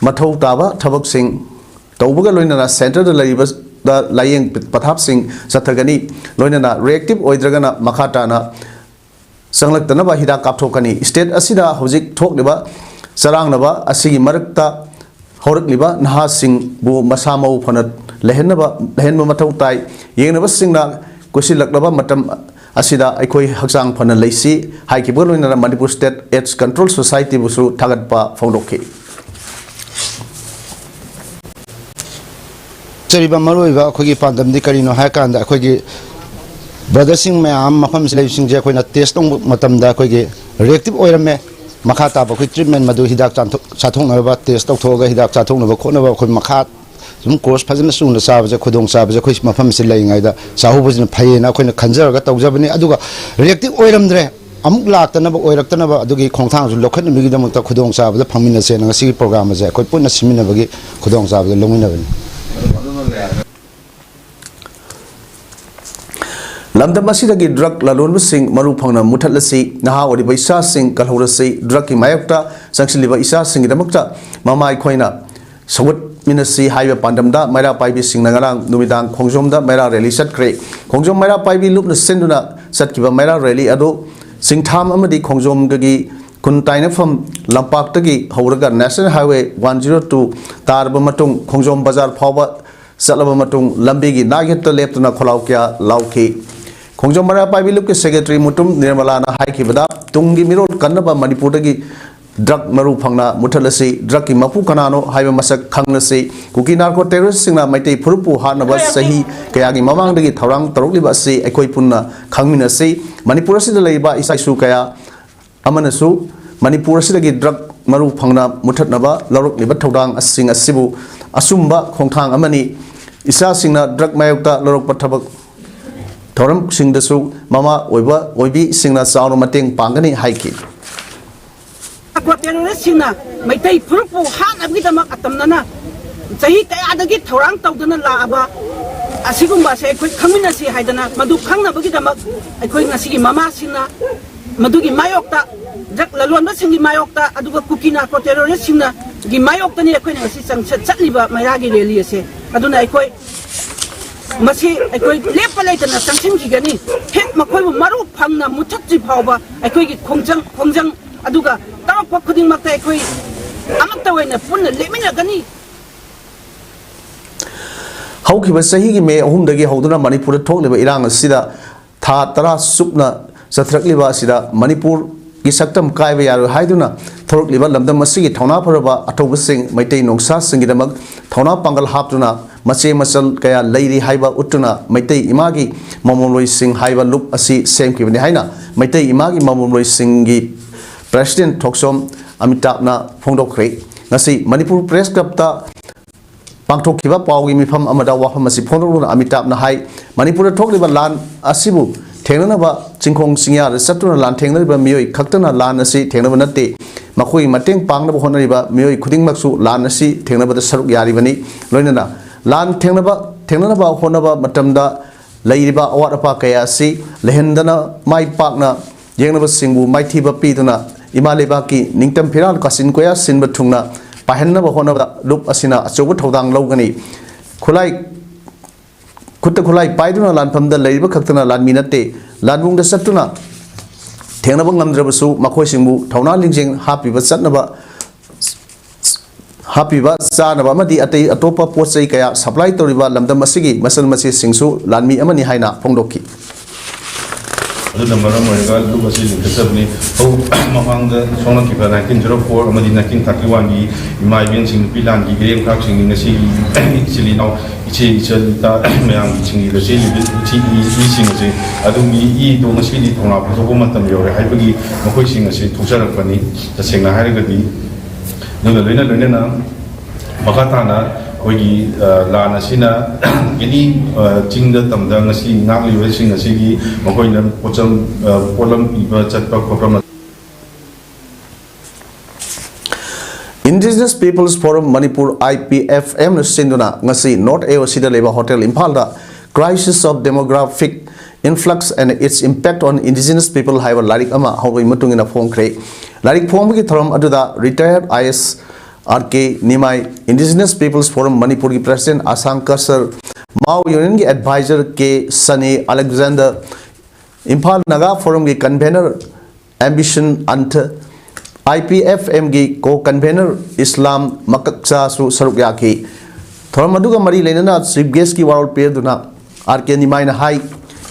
ꯃꯊꯧ ꯇꯥꯕ ꯊꯕꯛꯁꯤꯡ ꯇꯧꯕꯒ ꯂꯣꯏꯅꯅ centreꯗ ꯂꯩꯔꯤꯕ ꯗ ꯂꯥꯌꯦꯡ ꯄꯊꯥꯞꯁꯤꯡ ꯆꯠꯊꯒꯅꯤ꯫ ꯂꯣꯏꯅꯅ ꯔꯤꯑꯦꯛꯇꯤꯚ ꯑꯣꯏꯗ꯭ꯔꯒꯅ ꯃꯈꯥ ꯇꯥꯅ ꯆꯪꯂꯛꯇꯅꯕ ꯍꯤꯗꯥꯛ ꯀꯥꯞꯊꯣꯛꯀꯅꯤ꯫ ꯁ꯭ꯇꯦꯠ ꯑꯁꯤꯗ ꯍꯧꯖꯤꯛ ꯊꯣꯛꯂꯤꯕ ꯆꯔꯥꯡꯅꯕ ꯑꯁꯤꯒꯤ ꯃꯔꯛꯇ ꯍꯧꯔꯛꯂꯤꯕ ꯅꯍꯥꯁꯤꯡꯕꯨ ꯃꯁꯥ ꯃꯎ ꯐꯅ ꯂꯩꯍꯟꯅꯕ, ꯂꯩꯍꯟꯕ ꯃꯊꯧ ꯇꯥꯏ꯫ ꯌꯦꯡꯅꯕꯁꯤꯡꯅ ꯀꯣꯏꯁꯤꯜꯂꯛꯂꯕ ꯃꯇꯝ ꯑꯁꯤꯗ ꯑꯩꯈꯣꯏ ꯍꯛꯆꯥꯡ ꯐꯅ ꯂꯩꯁꯤ ꯍꯥꯏꯈꯤꯕꯒ ꯂꯣꯏꯅꯅ ꯃꯅꯤꯄꯨꯔ ꯁ꯭ꯇꯦꯠ ꯑꯦꯗꯁ ꯀꯟꯇ꯭ꯔꯣꯜ ꯁꯣꯁꯥꯏꯇꯤꯕꯨꯁꯨ ꯊꯥꯒꯠꯄ ꯐꯣꯡꯗꯣꯛꯈꯤ꯫ ꯆꯔꯤꯕ ꯃꯔꯨꯑꯣꯏꯕ ꯑꯩꯈꯣꯏꯒꯤ ꯄꯥꯟꯗꯝꯗꯤ ꯀꯔꯤꯅꯣ ꯍꯥꯏ ꯀꯥꯟꯗ, ꯑꯩꯈꯣꯏꯒꯤ ꯕ꯭ꯔꯗꯔꯁꯤꯡ ꯃꯌꯥꯝ ꯃꯐꯝꯁꯤꯗ ꯂꯩꯕꯁꯤꯡꯁꯦ ꯑꯩꯈꯣꯏꯅ ꯇꯦꯁ ꯇꯧꯕ ꯃꯇꯝꯗ ꯑꯩꯈꯣꯏꯒꯤ ꯔꯤꯑꯦꯛꯇꯤꯚ ꯑꯣꯏꯔꯝꯃꯦ꯫ ꯃꯈꯥ ꯇꯥꯕ ꯑꯩꯈꯣꯏ ꯇ꯭ꯔꯤꯠꯃꯦꯟ ꯃꯗꯨ ꯍꯤꯗꯥꯛ ꯆꯥꯊꯣꯛ-, ꯆꯥꯊꯣꯛꯅꯕ, ꯇꯦꯁ ꯇꯧꯊꯣꯛꯑꯒ ꯍꯤꯗꯥꯛ ꯆꯥꯊꯣꯛꯅꯕ ꯈꯣꯠꯅꯕ ꯑꯩꯈꯣꯏ ꯃꯈꯥ ꯁꯨꯝ ꯀꯣꯔꯁ ꯐꯖꯅ ꯆꯨꯝꯅ ꯆꯥꯕꯁꯦ, ꯈꯨꯗꯣꯡ ꯆꯥꯕꯁꯦ ꯑꯩꯈꯣꯏ ꯃꯐꯝꯁꯤ ꯂꯩꯔꯤꯉꯩꯗ ꯆꯥꯍꯧꯕꯁꯤꯅ ꯐꯩꯌꯦꯅ ꯑꯩꯈꯣꯏꯅ ꯈꯟꯖꯔꯒ ꯇꯧꯖꯕꯅꯤ꯫ ꯑꯗꯨꯒ ꯔꯤꯑꯦꯛꯇꯤꯚ ꯑꯣꯏꯔꯝꯗ꯭ꯔꯦ, ꯑꯃꯨꯛ ꯂꯥꯛꯇꯅꯕ, ꯑꯣꯏꯔꯛꯇꯅꯕ ꯑꯗꯨꯒꯤ ꯈꯣꯡꯊꯥꯡꯁꯨ ꯂꯧꯈꯠꯅꯕꯒꯤꯗꯃꯛꯇ ꯈꯨꯗꯣꯡꯆꯥꯕꯗ ꯐꯪꯃꯤꯟꯅꯁꯦꯅ ꯉꯁꯤꯒꯤ ꯄ꯭ꯔꯣꯒ꯭ꯔꯥꯝ ꯑꯁꯦ ꯑꯩꯈꯣꯏ ꯄꯨꯟꯅ ꯁꯤꯟꯃꯤꯟꯅꯕꯒꯤ ꯈꯨꯗꯣꯡꯆꯥꯕꯗ ꯂꯧꯃꯤꯟꯅꯕꯅꯤ꯫ ꯂꯝꯗꯝ ꯑꯁꯤꯗꯒꯤ ꯗ꯭ꯔꯒ ꯂꯂꯣꯟꯕꯁꯤꯡ ꯃꯔꯨ ꯐꯪꯅ ꯃꯨꯊꯠꯂꯁꯤ, ꯅꯍꯥ ꯑꯣꯏꯔꯤꯕ ꯏꯆꯥꯁꯤꯡ ꯀꯜꯍꯧꯔꯁꯤ, ꯗ꯭ꯔꯒꯀꯤ ꯃꯥꯌꯣꯛꯇ ꯆꯪꯁꯤꯜꯂꯤꯕ ꯏꯆꯥꯁꯤꯡꯒꯤꯗꯃꯛꯇ ꯃꯃꯥ ꯑꯩꯈꯣꯏꯅ ꯁꯧꯒꯠꯃꯤꯟꯅꯁꯤ ꯍꯥꯏꯕ ꯄꯥꯟꯗꯝꯗ ꯃꯩꯔꯥ ꯄꯥꯏꯕꯤꯁꯤꯡꯅ ꯉꯔꯥꯡ ꯅꯨꯃꯤꯗꯥꯡ ꯈꯣꯡꯖꯣꯝꯗ ꯃꯩꯔꯥ ꯔꯦꯂꯤ ꯆꯠꯈ꯭ꯔꯦ꯫ ꯈꯣꯡꯖꯣꯝ ꯃꯩꯔꯥ ꯄꯥꯏꯕꯤ ꯂꯨꯞꯅ ꯁꯤꯟꯗꯨꯅ ꯆꯠꯈꯤꯕ ꯃꯩꯔꯥ ꯔꯦꯂꯤ ꯑꯗꯨ ꯆꯤꯡꯊꯥꯝ ꯑꯃꯗꯤ ꯈꯣꯡꯖꯣꯝꯒꯤ ꯈꯨꯟ ꯇꯥꯏꯅꯐꯝ ꯂꯝꯄꯥꯛꯇꯒꯤ ꯍꯧꯔꯒ National Highway one zero two ꯇꯥꯔꯕ ꯃꯇꯨꯡ ꯈꯣꯡꯖꯣꯝ ꯕꯖꯥꯔ ꯐꯥꯎꯕ ꯆꯠꯂꯕ ꯃꯇꯨꯡ ꯂꯝꯕꯤꯒꯤ ꯅꯥꯛꯌꯦꯠꯇ ꯂꯦꯞꯇꯨꯅ ꯈꯣꯜꯂꯥꯎ ꯀꯌꯥ ꯂꯥꯎꯈꯤ꯫ ꯈꯣꯡꯖꯣꯝ ꯃꯩꯔꯥ ꯄꯥꯏꯕꯤ ꯂꯨꯞꯀꯤ ꯁꯦꯀ꯭ꯔꯦꯇꯔꯤ ꯃꯨꯇꯨꯝ ꯅꯤꯔꯃꯂꯥꯅ ꯍꯥꯏꯈꯤꯕꯗ, ꯇꯨꯡꯒꯤ ꯃꯤꯔꯣꯜ ꯀꯟꯅꯕ ꯃꯅꯤꯄꯨꯔꯗꯒꯤ ꯗ꯭ꯔꯒ ꯃꯔꯨ ꯐꯪꯅ ꯃꯨꯠꯊꯠꯂꯁꯤ, ꯗ꯭ꯔꯒꯀꯤ ꯃꯄꯨ ꯀꯅꯥꯅꯣ ꯍꯥꯏꯕ ꯃꯁꯛ ꯈꯪꯂꯁꯤ꯫ ꯀꯨꯀꯤ ꯅꯥꯔꯀꯣ ꯇꯦꯔꯣꯔꯤꯁꯁꯤꯡꯅ ꯃꯩꯇꯩ ꯐꯨꯔꯨꯞꯄꯨ ꯍꯥꯠꯅꯕ ꯆꯍꯤ ꯀꯌꯥꯒꯤ ꯃꯃꯥꯡꯗꯒꯤ ꯊꯧꯔꯥꯡ ꯇꯧꯔꯛꯂꯤꯕ ꯑꯁꯤ ꯑꯩꯈꯣꯏ ꯄꯨꯟꯅ ꯈꯪꯃꯤꯟꯅꯁꯤ꯫ ꯃꯅꯤꯄꯨꯔ ꯑꯁꯤꯗ ꯂꯩꯔꯤꯕ ꯏꯆꯥ ꯏꯁꯨ ꯀꯌꯥ ꯑꯃꯅꯁꯨ ꯃꯅꯤꯄꯨꯔ ꯑꯁꯤꯗꯒꯤ ꯗ꯭ꯔꯒ ꯃꯔꯨ ꯐꯪꯅ ꯃꯨꯠꯊꯠꯅꯕ ꯂꯧꯔꯛꯂꯤꯕ ꯊꯧꯗꯥꯡꯁꯤꯡ ꯑꯁꯤꯕꯨ ꯑꯆꯨꯝꯕ ꯈꯣꯡꯊꯥꯡ ꯑꯃꯅꯤ꯫ ꯏꯆꯥꯁꯤꯡꯅ ꯗ꯭ꯔꯒ ꯃꯥꯌꯣꯛꯇ ꯂꯧꯔꯛꯄ ꯊꯕꯛ ꯊꯧꯔꯝꯁꯤꯡꯗꯁꯨ ꯃꯃꯥ ꯑꯣꯏꯕ ꯑꯣꯏꯕꯤꯁꯤꯡꯅ ꯆꯥꯎꯅ ꯃꯇꯦꯡ ꯄꯥꯡꯒꯅꯤ ꯍꯥꯏꯈꯤ꯫ ꯅꯥꯔꯀꯣ ꯇꯦꯔꯣꯔꯤꯁꯁꯤꯡꯅ ꯃꯩꯇꯩ ꯐꯨꯔꯨꯞꯄꯨ ꯍꯥꯠꯅꯕꯒꯤꯗꯃꯛ ꯑꯇꯝꯅꯅ ꯆꯍꯤ ꯀꯌꯥꯗꯒꯤ ꯊꯧꯔꯥꯡ ꯇꯧꯗꯨꯅ ꯂꯥꯛꯑꯕ ꯑꯁꯤꯒꯨꯝꯕ ꯑꯁꯦ ꯑꯩꯈꯣꯏ ꯈꯪꯃꯤꯟꯅꯁꯤ ꯍꯥꯏꯗꯅ, ꯃꯗꯨ ꯈꯪꯅꯕꯒꯤꯗꯃꯛ ꯑꯩꯈꯣꯏ ꯉꯁꯤꯒꯤ ꯃꯃꯥꯁꯤꯡꯅ ꯃꯗꯨꯒꯤ ꯃꯥꯌꯣꯛꯇ, ꯗ꯭ꯔꯒ ꯂꯂꯣꯟꯕꯁꯤꯡꯒꯤ ꯃꯥꯌꯣꯛꯇ, ꯑꯗꯨꯒ ꯀꯨꯀꯤ ꯅꯥꯔꯀꯣ ꯇꯦꯔꯣꯔꯤꯁꯁꯤꯡꯅꯒꯤ ꯃꯥꯌꯣꯛꯇꯅꯤ ꯑꯩꯈꯣꯏꯅ ꯉꯁꯤ ꯆꯪꯁ-, ꯆꯠꯂꯤꯕ ꯃꯩꯔꯥꯒꯤ ꯔꯦꯂꯤ ꯑꯁꯦ꯫ ꯑꯗꯨꯅ ꯑꯩꯈꯣꯏ ꯃꯁꯤ ꯑꯩꯈꯣꯏ ꯂꯦꯞꯄ ꯂꯩꯇꯅ ꯆꯪꯁꯤꯟꯈꯤꯒꯅꯤ꯫ ꯍꯦꯛ ꯃꯈꯣꯏꯕꯨ ꯃꯔꯨ ꯐꯪꯅ ꯃꯨꯊꯠꯇ꯭ꯔꯤ ꯐꯥꯎꯕ ꯑꯩꯈꯣꯏꯒꯤ ꯈꯣꯡꯖꯪ ꯈꯣꯡꯖꯪ ꯑꯗꯨꯒ ꯇꯧꯔꯛꯄ ꯈꯨꯗꯤꯡꯃꯛꯇ ꯑꯩꯈꯣꯏ ꯑꯃꯠꯇ ꯑꯣꯏꯅ ꯄꯨꯟꯅ ꯂꯦꯞꯃꯤꯟꯅꯒꯅꯤ꯫ ꯍꯧꯈꯤꯕ ꯆꯍꯤꯒꯤ ꯃꯦ ꯑꯍꯨꯝꯗꯒꯤ ꯍꯧꯗꯨꯅ ꯃꯅꯤꯄꯨꯔꯗ ꯊꯣꯛꯂꯤꯕ ꯏꯔꯥꯡ ꯑꯁꯤꯗ ꯊꯥ ꯇꯔꯥ ꯆꯨꯞꯅ ꯆꯠꯊꯔꯛꯂꯤꯕ ꯑꯁꯤꯗ ꯃꯅꯤꯄꯨꯔꯒꯤ ꯁꯛꯇꯝ ꯀꯥꯏꯕ ꯌꯥꯔꯣꯏ ꯍꯥꯏꯗꯨꯅ ꯊꯣꯔꯛꯂꯤꯕ ꯂꯝꯗꯝ ꯑꯁꯤꯒꯤ ꯊꯧꯅꯥ ꯐꯔꯕ ꯑꯊꯧꯕꯁꯤꯡ ꯃꯩꯇꯩ ꯅꯣꯡꯁꯥꯁꯤꯡꯒꯤꯗꯃꯛ ꯊꯧꯅꯥ ꯄꯥꯡꯒꯜ ꯍꯥꯞꯇꯨꯅ ꯃꯆꯦ ꯃꯆꯜ ꯀꯌꯥ ꯂꯩꯔꯤ ꯍꯥꯏꯕ ꯎꯠꯇꯨꯅ ꯃꯩꯇꯩ ꯏꯃꯥꯒꯤ ꯃꯃꯣꯝꯂꯣꯏꯁꯤꯡ ꯍꯥꯏꯕ ꯂꯨꯞ ꯑꯁꯤ ꯁꯦꯝꯈꯤꯕꯅꯤ ꯍꯥꯏꯅ ꯃꯩꯇꯩ ꯏꯃꯥꯒꯤ ꯃꯃꯣꯝꯂꯣꯏꯁꯤꯡꯒꯤ ꯄ꯭ꯔꯦꯁꯤꯗꯦꯟꯠ ꯊꯣꯛꯆꯣꯝ ꯑꯃꯤꯇꯥꯕꯅ ꯐꯣꯡꯗꯣꯛꯈ꯭ꯔꯦ꯫ ꯉꯁꯤ ꯃꯅꯤꯄꯨꯔ ꯄ꯭ꯔꯦꯁ ꯀ꯭ꯂꯕꯇ ꯄꯥꯡꯊꯣꯛꯈꯤꯕ ꯄꯥꯎꯒꯤ ꯃꯤꯐꯝ ꯑꯃꯗ ꯋꯥꯐꯝ ꯑꯁꯤ ꯐꯣꯡꯗꯣꯛꯂꯗꯨꯅ ꯑꯃꯤꯇꯥꯕꯅ ꯍꯥꯏ, ꯃꯅꯤꯄꯨꯔꯗ ꯊꯣꯛꯂꯤꯕ ꯂꯥꯟ ꯑꯁꯤꯕꯨ ꯊꯦꯡꯅꯅꯕ ꯆꯤꯡꯈꯣꯡ ꯆꯤꯡꯌꯥꯗ ꯆꯠꯇꯨꯅ ꯂꯥꯟꯊꯦꯡꯅꯔꯤꯕ ꯃꯤꯑꯣꯏ ꯈꯛꯇꯅ ꯂꯥꯟ ꯑꯁꯤ ꯊꯦꯡꯅꯕ ꯅꯠꯇꯦ, ꯃꯈꯣꯏꯒꯤ ꯃꯇꯦꯡ ꯄꯥꯡꯅꯕ ꯍꯣꯠꯅꯔꯤꯕ ꯃꯤꯑꯣꯏ ꯈꯨꯗꯤꯡꯃꯛꯁꯨ ꯂꯥꯟ ꯑꯁꯤ ꯊꯦꯡꯅꯕꯗ ꯁꯔꯨꯛ ꯌꯥꯔꯤꯕꯅꯤ꯫ ꯂꯣꯏꯅꯅ ꯂꯥꯟ ꯊꯦꯡꯅꯕ ꯊꯦꯡꯅꯅꯕ ꯍꯣꯠꯅꯕ ꯃꯇꯝꯗ ꯂꯩꯔꯤꯕ ꯑꯋꯥꯠ ꯑꯄꯥ ꯀꯌꯥ ꯑꯁꯤ ꯂꯩꯍꯟꯗꯅ ꯃꯥꯏ ꯄꯥꯛꯅ ꯌꯦꯡꯅꯕꯁꯤꯡꯕꯨ ꯃꯥꯏꯊꯤꯕ ꯄꯤꯗꯨꯅ ꯏꯃꯥ ꯂꯩꯕꯥꯛꯀꯤ ꯅꯤꯡꯇꯝ ꯐꯤꯔꯥꯜ ꯀꯥꯆꯤꯟ ꯀꯣꯌꯥ ꯁꯤꯟꯕ ꯊꯨꯡꯅ ꯄꯥꯏꯍꯟꯅꯕ ꯍꯣꯠꯅꯕꯗ ꯂꯨꯞ ꯑꯁꯤꯅ ꯑꯆꯧꯕ ꯊꯧꯗꯥꯡ ꯂꯧꯒꯅꯤ꯫ ꯈꯨꯠꯂꯥꯏ ꯈꯨꯠꯇ ꯈꯨꯠꯂꯥꯏ ꯄꯥꯏꯗꯨꯅ ꯂꯥꯟꯐꯝꯗ ꯂꯩꯔꯤꯕ ꯈꯛꯇꯅ ꯂꯥꯟꯃꯤ ꯅꯠꯇꯦ, ꯂꯥꯟꯕꯨꯡꯗ ꯆꯠꯇꯨꯅ ꯊꯦꯡꯅꯕ ꯉꯝꯗ꯭ꯔꯕꯁꯨ ꯃꯈꯣꯏꯁꯤꯡꯕꯨ ꯊꯧꯅꯥ ꯂꯤꯡꯖꯦꯜ ꯍꯥꯞꯄꯤꯕ ꯆꯠꯅꯕ ꯍꯥꯞꯄꯤꯕ ꯆꯥꯅꯕ ꯑꯃꯗꯤ ꯑꯇꯩ ꯑꯇꯣꯞꯄ ꯄꯣꯠ ꯆꯩ ꯀꯌꯥ ꯁꯄ꯭ꯂꯥꯏ ꯇꯧꯔꯤꯕ ꯂꯝꯗꯝ ꯑꯁꯤꯒꯤ ꯃꯆꯜ ꯃꯆꯦꯁꯤꯡꯁꯨ ꯂꯥꯟꯃꯤ ꯑꯃꯅꯤ ꯍꯥꯏꯅ ꯐꯣꯡꯗꯣꯛꯈꯤ꯫ ꯑꯗꯨꯅ ꯃꯔꯝ ꯑꯣꯏꯔꯒ ꯂꯨꯞ ꯑꯁꯤ ꯂꯤꯡꯈꯠꯆꯕꯅꯤ꯫ ꯍꯧ-, ꯃꯃꯥꯡꯗ ꯁꯣꯛꯅꯈꯤꯕ nineteen zero four ꯑꯃꯗꯤ nineteen thirty one ꯒꯤ ꯏꯃꯥ ꯏꯕꯦꯟꯁꯤꯡ, ꯅꯨꯄꯤ ꯂꯥꯟꯒꯤ ꯏꯔꯦꯝ ꯈꯥꯛꯁꯤꯡꯒꯤ ꯉꯁꯤ ꯏꯆꯤꯜ ꯏꯅꯥꯎ, ꯏꯆꯦ ꯏꯆꯜ ꯏꯇꯥ ꯃꯌꯥꯝꯒꯤ ꯁꯤꯡꯂꯤꯕ ꯆꯦꯜꯂꯤꯕ ꯏꯆꯦ ꯏ-, ꯏꯁꯤꯡ ꯑꯁꯦ ꯑꯗꯨꯒꯤ ꯏꯗꯣ ꯉꯁꯤꯗꯤ ꯊꯧꯅꯥ ꯐꯣꯡꯗꯣꯛꯄ ꯃꯇꯝ ꯌꯧꯔꯦ ꯍꯥꯏꯕꯒꯤ ꯃꯈꯣꯏꯁꯤꯡ ꯑꯁꯤ ꯊꯣꯛꯆꯔꯛꯄꯅꯤ꯫ ꯇꯁꯦꯡꯅ ꯍꯥꯏꯔꯒꯗꯤ ꯑꯗꯨꯒ ꯂꯣꯏꯅ ꯂꯣꯏꯅꯅ ꯃꯈꯥ ꯇꯥꯅ ꯑꯩꯈꯣꯏꯒꯤ, ꯑ, ꯂꯥꯟ ꯑꯁꯤꯅ ꯑꯦꯅꯤ, ꯑ, ꯆꯤꯡꯗ ꯇꯝꯗ ꯉꯁꯤ ꯉꯥꯛꯂꯤꯕꯁꯤꯡ ꯑꯁꯤꯒꯤ ꯃꯈꯣꯏꯅ ꯄꯣꯠꯆꯝ, ꯑ, ꯄꯣꯠꯂꯝ ꯄꯤꯕ ꯆꯠꯄ ꯈꯣꯠꯄ ꯃꯇꯝ Indigenous People's Forum Manipur, I P F M ꯅ ꯁꯤꯟꯗꯨꯅ ꯉꯁꯤ North A O C ꯗ ꯂꯩꯕ ꯍꯣꯇꯦꯜ ꯏꯝꯐꯥꯜꯗ Crisis of Demographic Influx and Its Impact on Indigenous People ꯍꯥꯏꯕ ꯂꯥꯏꯔꯤꯛ ꯑꯃ ꯍꯧꯕꯒꯤ ꯃꯇꯨꯡ ꯏꯟꯅ ꯐꯣꯡꯈ꯭ꯔꯦ꯫ ꯂꯥꯏꯔꯤꯛ ꯐꯣꯡꯕꯒꯤ ꯊꯧꯔꯝ ꯑꯗꯨꯗ retired I S R K Nimai, Indigenous People's Forum ꯃꯅꯤꯄꯨꯔꯒꯤ president ꯑꯁꯥꯡ ꯀꯁꯔ ꯃꯥꯎ ꯌꯨꯅꯤꯌꯟꯒꯤ advisor K Sani Alexander, Imphal Naga ꯐꯣꯔꯝꯒꯤ ꯀꯟꯚꯦꯅꯔ ꯑꯦꯝꯕꯤꯁꯟ ꯑꯟꯊ, ꯑꯥꯏ ꯄꯤ ꯑꯦꯐ ꯑꯦꯝꯒꯤ ꯀꯣ ꯀꯟꯚꯦꯅꯔ ꯏꯁꯂꯥꯝ ꯃꯀꯛꯆꯥꯁꯨ ꯁꯔꯨꯛ ꯌꯥꯈꯤ꯫ ꯊꯧꯔꯝ ꯑꯗꯨꯒ ꯃꯔꯤ ꯂꯩꯅꯅ ꯆꯤꯐ ꯒꯦꯁꯀꯤ ꯋꯥꯔꯣꯜ ꯄꯤꯔꯗꯨꯅ ꯑꯥꯔ ꯀꯦ ꯅꯤꯃꯥꯏꯅ ꯍꯥꯏ,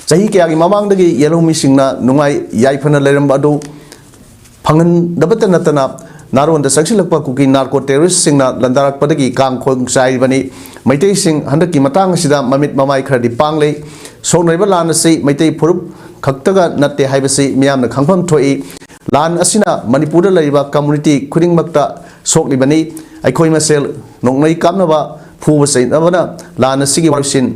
ꯆꯍꯤ ꯀꯌꯥꯒꯤ ꯃꯃꯥꯡꯗꯒꯤ ꯌꯦꯜꯍꯧꯃꯤꯁꯤꯡꯅ ꯅꯨꯡꯉꯥꯏ ꯌꯥꯏꯐꯅ ꯂꯩꯔꯝꯕ ꯑꯗꯨ ꯐꯪꯍꯟꯗꯕꯇ ꯅꯠꯇꯅ ꯅꯥꯔꯣꯟꯗ ꯆꯪꯁꯤꯜꯂꯛꯄ ꯀꯨꯀꯤ ꯅꯥꯔꯀꯣ ꯇꯦꯔꯣꯔꯤꯁꯁꯤꯡꯅ ꯂꯥꯟꯗꯥꯔꯛꯄꯗꯒꯤ ꯀꯥꯡ ꯈꯣꯡ ꯆꯥꯏꯔꯤꯕꯅꯤ꯫ ꯃꯩꯇꯩꯁꯤꯡ ꯍꯟꯗꯛꯀꯤ ꯃꯇꯥꯡ ꯑꯁꯤꯗ ꯃꯃꯤꯠ ꯃꯃꯥꯏ ꯈꯔꯗꯤ ꯄꯥꯡꯂꯦ꯫ ꯁꯣꯛꯅꯔꯤꯕ ꯂꯥꯟ ꯑꯁꯤ ꯃꯩꯇꯩ ꯐꯨꯔꯨꯞ ꯈꯛꯇꯒ ꯅꯠꯇꯦ ꯍꯥꯏꯕꯁꯤ ꯃꯤꯌꯥꯝꯅ ꯈꯪꯐꯝ ꯊꯣꯛꯏ꯫ ꯂꯥꯟ ꯑꯁꯤꯅ ꯃꯅꯤꯄꯨꯔꯗ ꯂꯩꯔꯤꯕ ꯀꯝꯃꯨꯅꯤꯇꯤ ꯈꯨꯗꯤꯡꯃꯛꯇ ꯁꯣꯛꯂꯤꯕꯅꯤ꯫ ꯑꯩꯈꯣꯏ ꯃꯁꯦꯜ ꯅꯣꯡꯃꯩ ꯀꯥꯞꯅꯕ, ꯐꯨꯕ ꯆꯩꯅꯕꯅ ꯂꯥꯟ ꯑꯁꯤꯒꯤ ꯋꯥꯔꯣꯏꯁꯤꯟ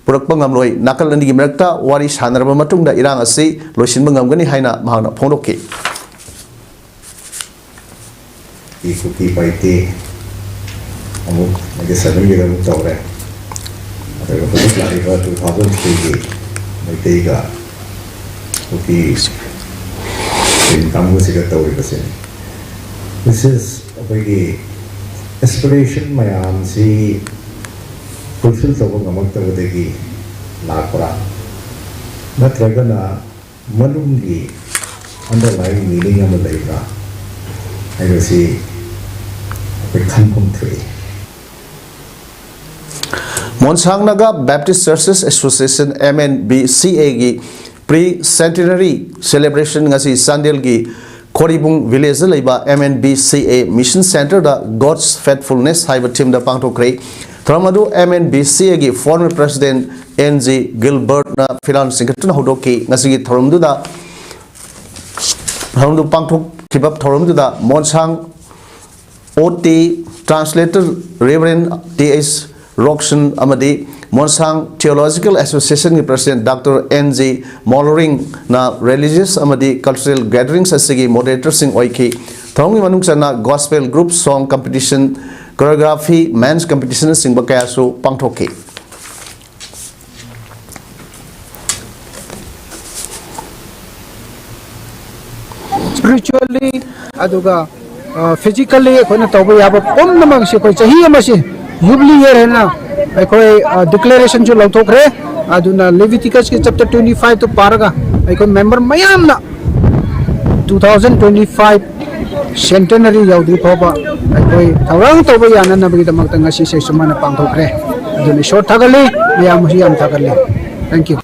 ꯄꯨꯔꯛꯄ ꯉꯝꯂꯣꯏ꯫ ꯅꯥꯀꯜ ꯑꯅꯤꯒꯤ ꯃꯔꯛꯇ ꯋꯥꯔꯤ ꯁꯥꯟꯅꯔꯕ ꯃꯇꯨꯡꯗ ꯏꯔꯥꯡ ꯑꯁꯤ ꯂꯣꯏꯁꯤꯟꯕ ꯉꯝꯒꯅꯤ ꯍꯥꯏꯅ ꯃꯍꯥꯛꯅ ꯐꯣꯡꯗꯣꯛꯈꯤ꯫ ꯀꯨꯀꯤ ꯄꯥꯏꯇꯦ ꯑꯃꯨꯛ ꯅꯥꯏꯟꯇꯤꯟ ꯁꯚꯦꯟꯇꯤꯗ ꯑꯃꯨꯛ ꯇꯧꯔꯦ꯫ ꯑꯗꯨꯒ ꯍꯧꯖꯤꯛ ꯂꯥꯛꯂꯤꯕ ꯇꯨ ꯊꯥꯎꯖꯟ ꯊ꯭ꯔꯤꯒꯤ ꯃꯩꯇꯩꯒ ꯀꯨꯀꯤ ꯀꯥꯡꯕꯨꯁꯤꯒ ꯇꯧꯔꯤꯕꯁꯦ, ꯃꯤꯁꯦꯁ ꯑꯩꯈꯣꯏꯒꯤ ꯑꯦꯁꯄꯤꯔꯦꯁꯟ ꯃꯌꯥꯝꯁꯤ ꯐꯨꯜꯐꯤꯜ ꯇꯧꯕ ꯉꯝꯃꯛꯇꯕꯗꯒꯤ ꯂꯥꯛꯄ꯭ꯔꯥ, ꯅꯠꯇ꯭ꯔꯒꯅ ꯃꯅꯨꯡꯒꯤ ꯑꯟꯗꯔꯂꯥꯏꯡ ꯃꯤꯅꯤꯡ ꯑꯃ ꯂꯩꯕ꯭ꯔꯥ ꯍꯥꯏꯕꯁꯤ ꯑꯩꯈꯣꯏ ꯈꯟꯐꯝ ꯊꯣꯛꯏ꯫ Monsang Naga Baptist churches association, M N B C ꯑꯦꯒꯤ ꯄ꯭ꯔꯤ ꯁꯦꯟꯇꯤꯅꯔꯤ ꯁꯦꯂꯦꯕ꯭ꯔꯦꯁꯟ ꯉꯁꯤ ꯆꯥꯟꯗꯦꯜꯒꯤ ꯈꯣꯔꯤꯕꯨꯡ ꯚꯤꯂꯦꯖꯇ ꯂꯩꯕ ꯑꯦꯝ ꯑꯦꯟ ꯕꯤ ꯁꯤ ꯑꯦ ꯃꯤꯁꯟ ꯁꯦꯟꯇꯔꯗ ꯒꯣꯗꯁ ꯐꯦꯠꯐꯨꯜꯅꯦꯁ ꯍꯥꯏꯕ ꯊꯤꯝꯗ ꯄꯥꯡꯊꯣꯛꯈ꯭ꯔꯦ꯫ ꯊꯧꯔꯝ ꯑꯗꯨ ꯑꯦꯝ ꯑꯦꯟ ꯕꯤ ꯁꯤ ꯑꯦꯒꯤ ꯐꯣꯔꯃꯔ ꯄ꯭ꯔꯁꯤꯗꯦꯟ ꯑꯦꯟ ꯖꯤ ꯒꯤꯜꯕꯔꯠꯅ ꯐꯤꯔꯥꯜ ꯆꯤꯡꯈꯠꯇꯨꯅ ꯍꯧꯗꯣꯛꯈꯤ꯫ ꯉꯁꯤꯒꯤ ꯊꯧꯔꯝꯗꯨꯗ ꯊꯧꯔꯝꯗꯨ ꯄꯥꯡꯊꯣꯛꯈꯤꯕ ꯊꯧꯔꯝꯗꯨꯗ Monsang O T translator reverend T H Rokson ꯑꯃꯗꯤ ꯃꯣꯟꯁꯥꯡ ꯊꯤꯑꯣꯂꯣꯖꯤꯀꯦꯜ ꯑꯦꯁꯣꯁꯤꯌꯦꯁꯟꯒꯤ ꯄ꯭ꯔꯁꯤꯗꯦꯟ ꯗꯥꯛꯇꯔ ꯑꯦꯟ ꯖꯤ ꯃꯣꯂꯣꯔꯤꯡꯅ ꯔꯤꯂꯤꯖꯤꯌꯁ ꯑꯃꯗꯤ ꯀꯜꯆꯔꯦꯜ ꯒꯦꯗꯔꯤꯡꯁ ꯑꯁꯤꯒꯤ ꯃꯣꯗꯦꯔꯦꯇꯔꯁꯤꯡ ꯑꯣꯏꯈꯤ꯫ ꯊꯧꯔꯝꯒꯤ ꯃꯅꯨꯡ ꯆꯟꯅ gospel group song competition, choreography, men's ꯀꯝꯄꯤꯇꯤꯁꯟꯅꯆꯤꯡꯕ ꯀꯌꯥꯁꯨ ꯄꯥꯡꯊꯣꯛꯈꯤ꯫ ꯁ꯭ꯄꯤꯔꯤꯆꯨꯋꯦꯜꯂꯤ ꯑꯗꯨꯒ ꯐꯤꯖꯤꯀꯦꯜꯂꯤ ꯑꯩꯈꯣꯏꯅ ꯇꯧꯕ ꯌꯥꯕ ꯄꯨꯝꯅꯃꯛꯁꯦ ꯑꯩꯈꯣꯏ ꯆꯍꯤ ꯑꯃꯁꯦ ꯖꯨꯕꯤꯂꯤ ꯏꯌꯔ ꯍꯥꯏꯅ ꯑꯩꯈꯣꯏ ꯗꯤꯀ꯭ꯂꯦꯔꯦꯁꯟꯁꯨ ꯂꯧꯊꯣꯛꯈ꯭ꯔꯦ꯫ ꯑꯗꯨꯅ ꯂꯤꯕꯤꯇꯤꯀꯁꯀꯤ ꯆꯦꯞꯇꯔ ꯇ꯭ꯋꯦꯟꯇꯤ ꯐꯥꯏꯚꯇꯨ ꯄꯥꯔꯒ ꯑꯩꯈꯣꯏ ꯃꯦꯝꯕꯔ ꯃꯌꯥꯝꯅ two thousand twenty five centenary ꯌꯧꯗ꯭ꯔꯤ ꯐꯥꯎꯕ ꯑꯩꯈꯣꯏ ꯊꯧꯔꯥꯡ ꯇꯧꯕ ꯌꯥꯅꯅꯕꯒꯤꯗꯃꯛꯇ ꯉꯁꯤꯁꯦ ꯁꯨꯃꯥꯏꯅ ꯄꯥꯡꯊꯣꯛꯈ꯭ꯔꯦ꯫ ꯑꯗꯨꯅ ꯏꯁꯣꯔ ꯊꯥꯒꯠꯂꯤ, ꯃꯌꯥꯝꯕꯨꯁꯨ ꯌꯥꯝ ꯊꯥꯒꯠꯂꯤ꯫ Thank you꯫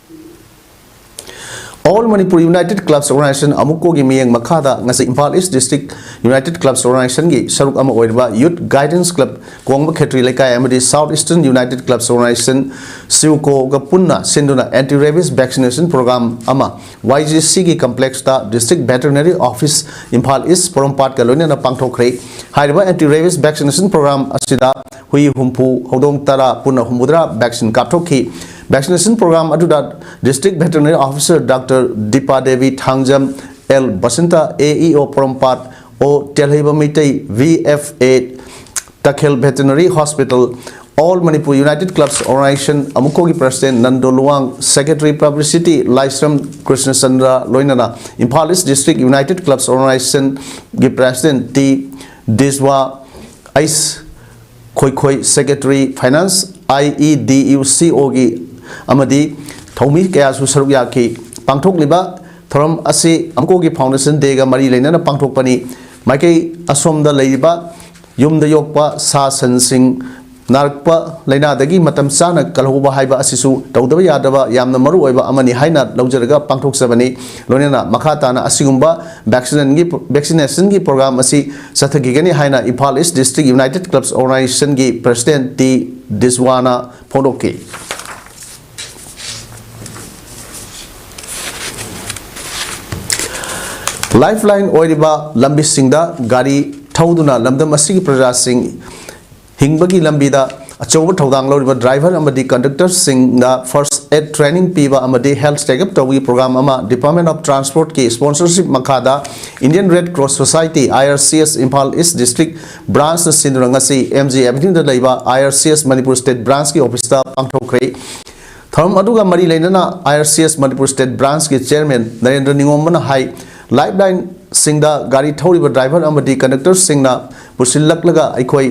All Manipur United Clubs Organization, ꯑꯃꯨꯛꯀꯣꯒꯤ ꯃꯤꯠꯌꯦꯡ ꯃꯈꯥꯗ ꯉꯁꯤ Imphal east district united clubs ꯑꯣꯔꯒꯅꯥꯏꯖꯦꯁꯟꯒꯤ ꯁꯔꯨꯛ ꯑꯃ ꯑꯣꯏꯔꯤꯕ ꯌꯨꯠ ꯒꯥꯏꯗꯦꯟꯁ ꯀ꯭ꯂꯕ ꯀꯣꯡꯕ ꯈꯦꯇ꯭ꯔꯤ ꯂꯩꯀꯥꯏ ꯑꯃꯗꯤ ꯁꯥꯎꯠ ꯏꯁꯇꯔꯟ ꯌꯨꯅꯥꯏꯇꯦꯠ ꯀ꯭ꯂꯕꯁ ꯑꯣꯔꯒꯅꯥꯏꯖꯦꯁꯟ, ꯁꯤꯎꯀꯣꯒ ꯄꯨꯟꯅ ꯁꯤꯟꯗꯨꯅ ꯑꯦꯟꯇꯤ ꯔꯦꯕꯤꯁ ꯚꯦꯛꯁꯤꯅꯦꯁꯟ ꯄ꯭ꯔꯣꯒ꯭ꯔꯥꯝ ꯑꯃ ꯋꯥꯏ ꯖꯤ ꯁꯤꯒꯤ ꯀꯝꯄ꯭ꯂꯦꯛꯁꯇ ꯗꯤꯁꯇ꯭ꯔꯤꯛ ꯚꯦꯇꯔꯅꯔꯤ ꯑꯣꯐꯤꯁ ꯏꯝꯐꯥꯜ ꯏꯁ ꯄꯣꯔꯣꯝꯄꯥꯠꯀ ꯂꯣꯏꯅꯅ ꯄꯥꯡꯊꯣꯛꯈ꯭ꯔꯦ꯫ ꯍꯥꯏꯔꯤꯕ ꯑꯦꯟꯇꯤ ꯔꯦꯕꯤꯁ ꯚꯦꯛꯁꯤꯅꯦꯁꯟ ꯄ꯭ꯔꯣꯒ꯭ꯔꯥꯝ ꯑꯁꯤꯗ ꯍꯨꯏ ꯍꯨꯝꯐꯨ, ꯍꯧꯗꯣꯡ ꯇꯔꯥ, ꯄꯨꯟꯅ ꯍꯨꯝꯐꯨꯇꯔꯥ ꯚꯦꯛꯁꯤꯟ ꯀꯥꯞꯊꯣꯛꯈꯤ꯫ ꯚꯦꯛꯁꯤꯅꯦꯁꯟ ꯄ꯭ꯔꯣꯒ꯭ꯔꯥꯝ ꯑꯗꯨꯗ district veterinary officer doctor Dipa Devi Thangjam, L Basanta, A E O Porompat, O Telheiba Meitei, V F A Takhel veterinary hospital, All Manipur United Clubs Organization, ꯑꯃꯨꯛꯀꯣꯒꯤ ꯄ꯭ꯔꯁꯤꯗꯦꯟ ꯅꯟꯗꯣ ꯂꯨꯋꯥꯡ, ꯁꯦꯀ꯭ꯔꯦꯇꯔꯤ ꯄꯕ꯭ꯂꯤꯁꯤꯇꯤ ꯂꯥꯏꯁ꯭ꯔꯝ ꯀ꯭ꯔꯤꯁꯅꯆꯟꯗ꯭ꯔ, ꯂꯣꯏꯅꯅ Imphal east district united clubs ꯑꯣꯔꯒꯅꯥꯏꯖꯦꯁꯟꯒꯤ ꯄ꯭ꯔꯁꯤꯗꯦꯟ ꯇꯤ ꯗꯤꯁꯋꯥ, ꯑꯩꯁ ꯈꯣꯏꯈꯣꯏ, secretary finance, I E D U C ꯑꯣꯒꯤ ꯑꯃꯗꯤ ꯊꯧꯃꯤ ꯀꯌꯥꯁꯨ ꯁꯔꯨꯛ ꯌꯥꯈꯤ꯫ ꯄꯥꯡꯊꯣꯛꯂꯤꯕ ꯊꯧꯔꯝ ꯑꯁꯤ ꯑꯃꯨꯛꯀꯣꯒꯤ ꯐꯥꯎꯟꯗꯦꯁꯟ ꯗꯦꯒ ꯃꯔꯤ ꯂꯩꯅꯅ ꯄꯥꯡꯊꯣꯛꯄꯅꯤ꯫ ꯃꯥꯏꯀꯩ ꯑꯁꯣꯝꯗ ꯂꯩꯔꯤꯕ ꯌꯨꯝꯗ ꯌꯣꯛꯄ ꯁꯥ ꯁꯟꯁꯤꯡ ꯅꯥꯔꯛꯄ ꯂꯥꯏꯅꯥꯗꯒꯤ ꯃꯇꯝ ꯆꯥꯅ ꯀꯜꯍꯧꯕ ꯍꯥꯏꯕ ꯑꯁꯤꯁꯨ ꯇꯧꯗꯕ ꯌꯥꯗꯕ ꯌꯥꯝꯅ ꯃꯔꯨ ꯑꯣꯏꯕ ꯑꯃꯅꯤ ꯍꯥꯏꯅ ꯂꯧꯖꯔꯒ ꯄꯥꯡꯊꯣꯛꯆꯕꯅꯤ꯫ ꯂꯣꯏꯅꯅ ꯃꯈꯥ ꯇꯥꯅ ꯑꯁꯤꯒꯨꯝꯕ ꯚꯦꯛꯁꯤꯅꯦꯁꯟꯒꯤ, ꯚꯦꯛꯁꯤꯅꯦꯁꯟꯒꯤ ꯄ꯭ꯔꯣꯒ꯭ꯔꯥꯝ ꯑꯁꯤ ꯆꯠꯊꯈꯤꯒꯅꯤ ꯍꯥꯏꯅ Imphal east district united clubs ꯑꯣꯔꯒꯅꯥꯏꯖꯦꯁꯟꯒꯤ ꯄ꯭ꯔꯁꯤꯗꯦꯟ ꯇꯤ ꯗꯤꯁꯋꯥꯅ ꯐꯣꯡꯗꯣꯛꯈꯤ꯫ ꯂꯥꯏꯐ ꯂꯥꯏꯟ ꯑꯣꯏꯔꯤꯕ ꯂꯝꯕꯤꯁꯤꯡꯗ ꯒꯥꯔꯤ ꯊꯧꯗꯨꯅ ꯂꯝꯗꯝ ꯑꯁꯤꯒꯤ ꯄ꯭ꯔꯖꯥꯁꯤꯡ ꯍꯤꯡꯕꯒꯤ ꯂꯝꯕꯤꯗ ꯑꯆꯧꯕ ꯊꯧꯗꯥꯡ ꯂꯧꯔꯤꯕ ꯗ꯭ꯔꯥꯏꯚꯔ ꯑꯃꯗꯤ ꯀꯟꯗꯛꯇꯔꯁꯤꯡꯗ ꯐꯥꯔꯁ ꯑꯦꯗ ꯇ꯭ꯔꯦꯅꯤꯡ ꯄꯤꯕ ꯑꯃꯗꯤ ꯍꯦꯜꯊ ꯆꯦꯛꯑꯞ ꯇꯧꯕꯒꯤ ꯄ꯭ꯔꯣꯒ꯭ꯔꯥꯝ ꯑꯃ ꯗꯤꯄꯥꯔꯠꯃꯦꯟ ꯑꯣꯐ ꯇ꯭ꯔꯥꯟꯁꯄꯣꯔꯠꯀꯤ ꯁ꯭ꯄꯣꯟꯁꯔꯁꯤꯞ ꯃꯈꯥꯗ ꯏꯟꯗꯤꯌꯟ ꯔꯦꯗ ꯀ꯭ꯔꯣꯁ ꯁꯣꯁꯥꯏꯇꯤ, ꯑꯥꯏ ꯑꯥꯔ ꯁꯤ ꯑꯦꯁ, ꯏꯝꯐꯥꯜ ꯏꯁ ꯗꯤꯁꯇ꯭ꯔꯤꯛ ꯕ꯭ꯔꯥꯟꯁꯅ ꯁꯤꯟꯗꯨꯅ ꯉꯁꯤ ꯑꯦꯝ ꯖꯤ ꯑꯦꯚꯦꯅ꯭ꯌꯨꯗ ꯂꯩꯕ ꯑꯥꯏ R C S Manipur state ꯕ꯭ꯔꯥꯟꯁꯀꯤ ꯑꯣꯐꯤꯁꯇ ꯄꯥꯡꯊꯣꯛꯈ꯭ꯔꯦ꯫ ꯊꯧꯔꯝ ꯑꯗꯨꯒ ꯃꯔꯤ ꯂꯩꯅꯅ I R C S Manipur state ꯕ꯭ꯔꯥꯟꯁꯀꯤ ꯆꯤꯌꯔꯃꯦꯟ ꯅꯔꯦꯟꯗ꯭ꯔ ꯅꯤꯉꯣꯝꯕꯅ ꯍꯥꯏ, ꯂꯥꯏꯐ ꯂꯥꯏꯟꯁꯤꯡꯗ ꯒꯥꯔꯤ ꯊꯧꯔꯤꯕ ꯗ꯭ꯔꯥꯏꯚꯔ ꯑꯃꯗꯤ ꯀꯟꯗꯛꯇꯔꯁꯤꯡꯅ ꯄꯨꯁꯤꯜꯂꯛꯂꯒ ꯑꯩꯈꯣꯏ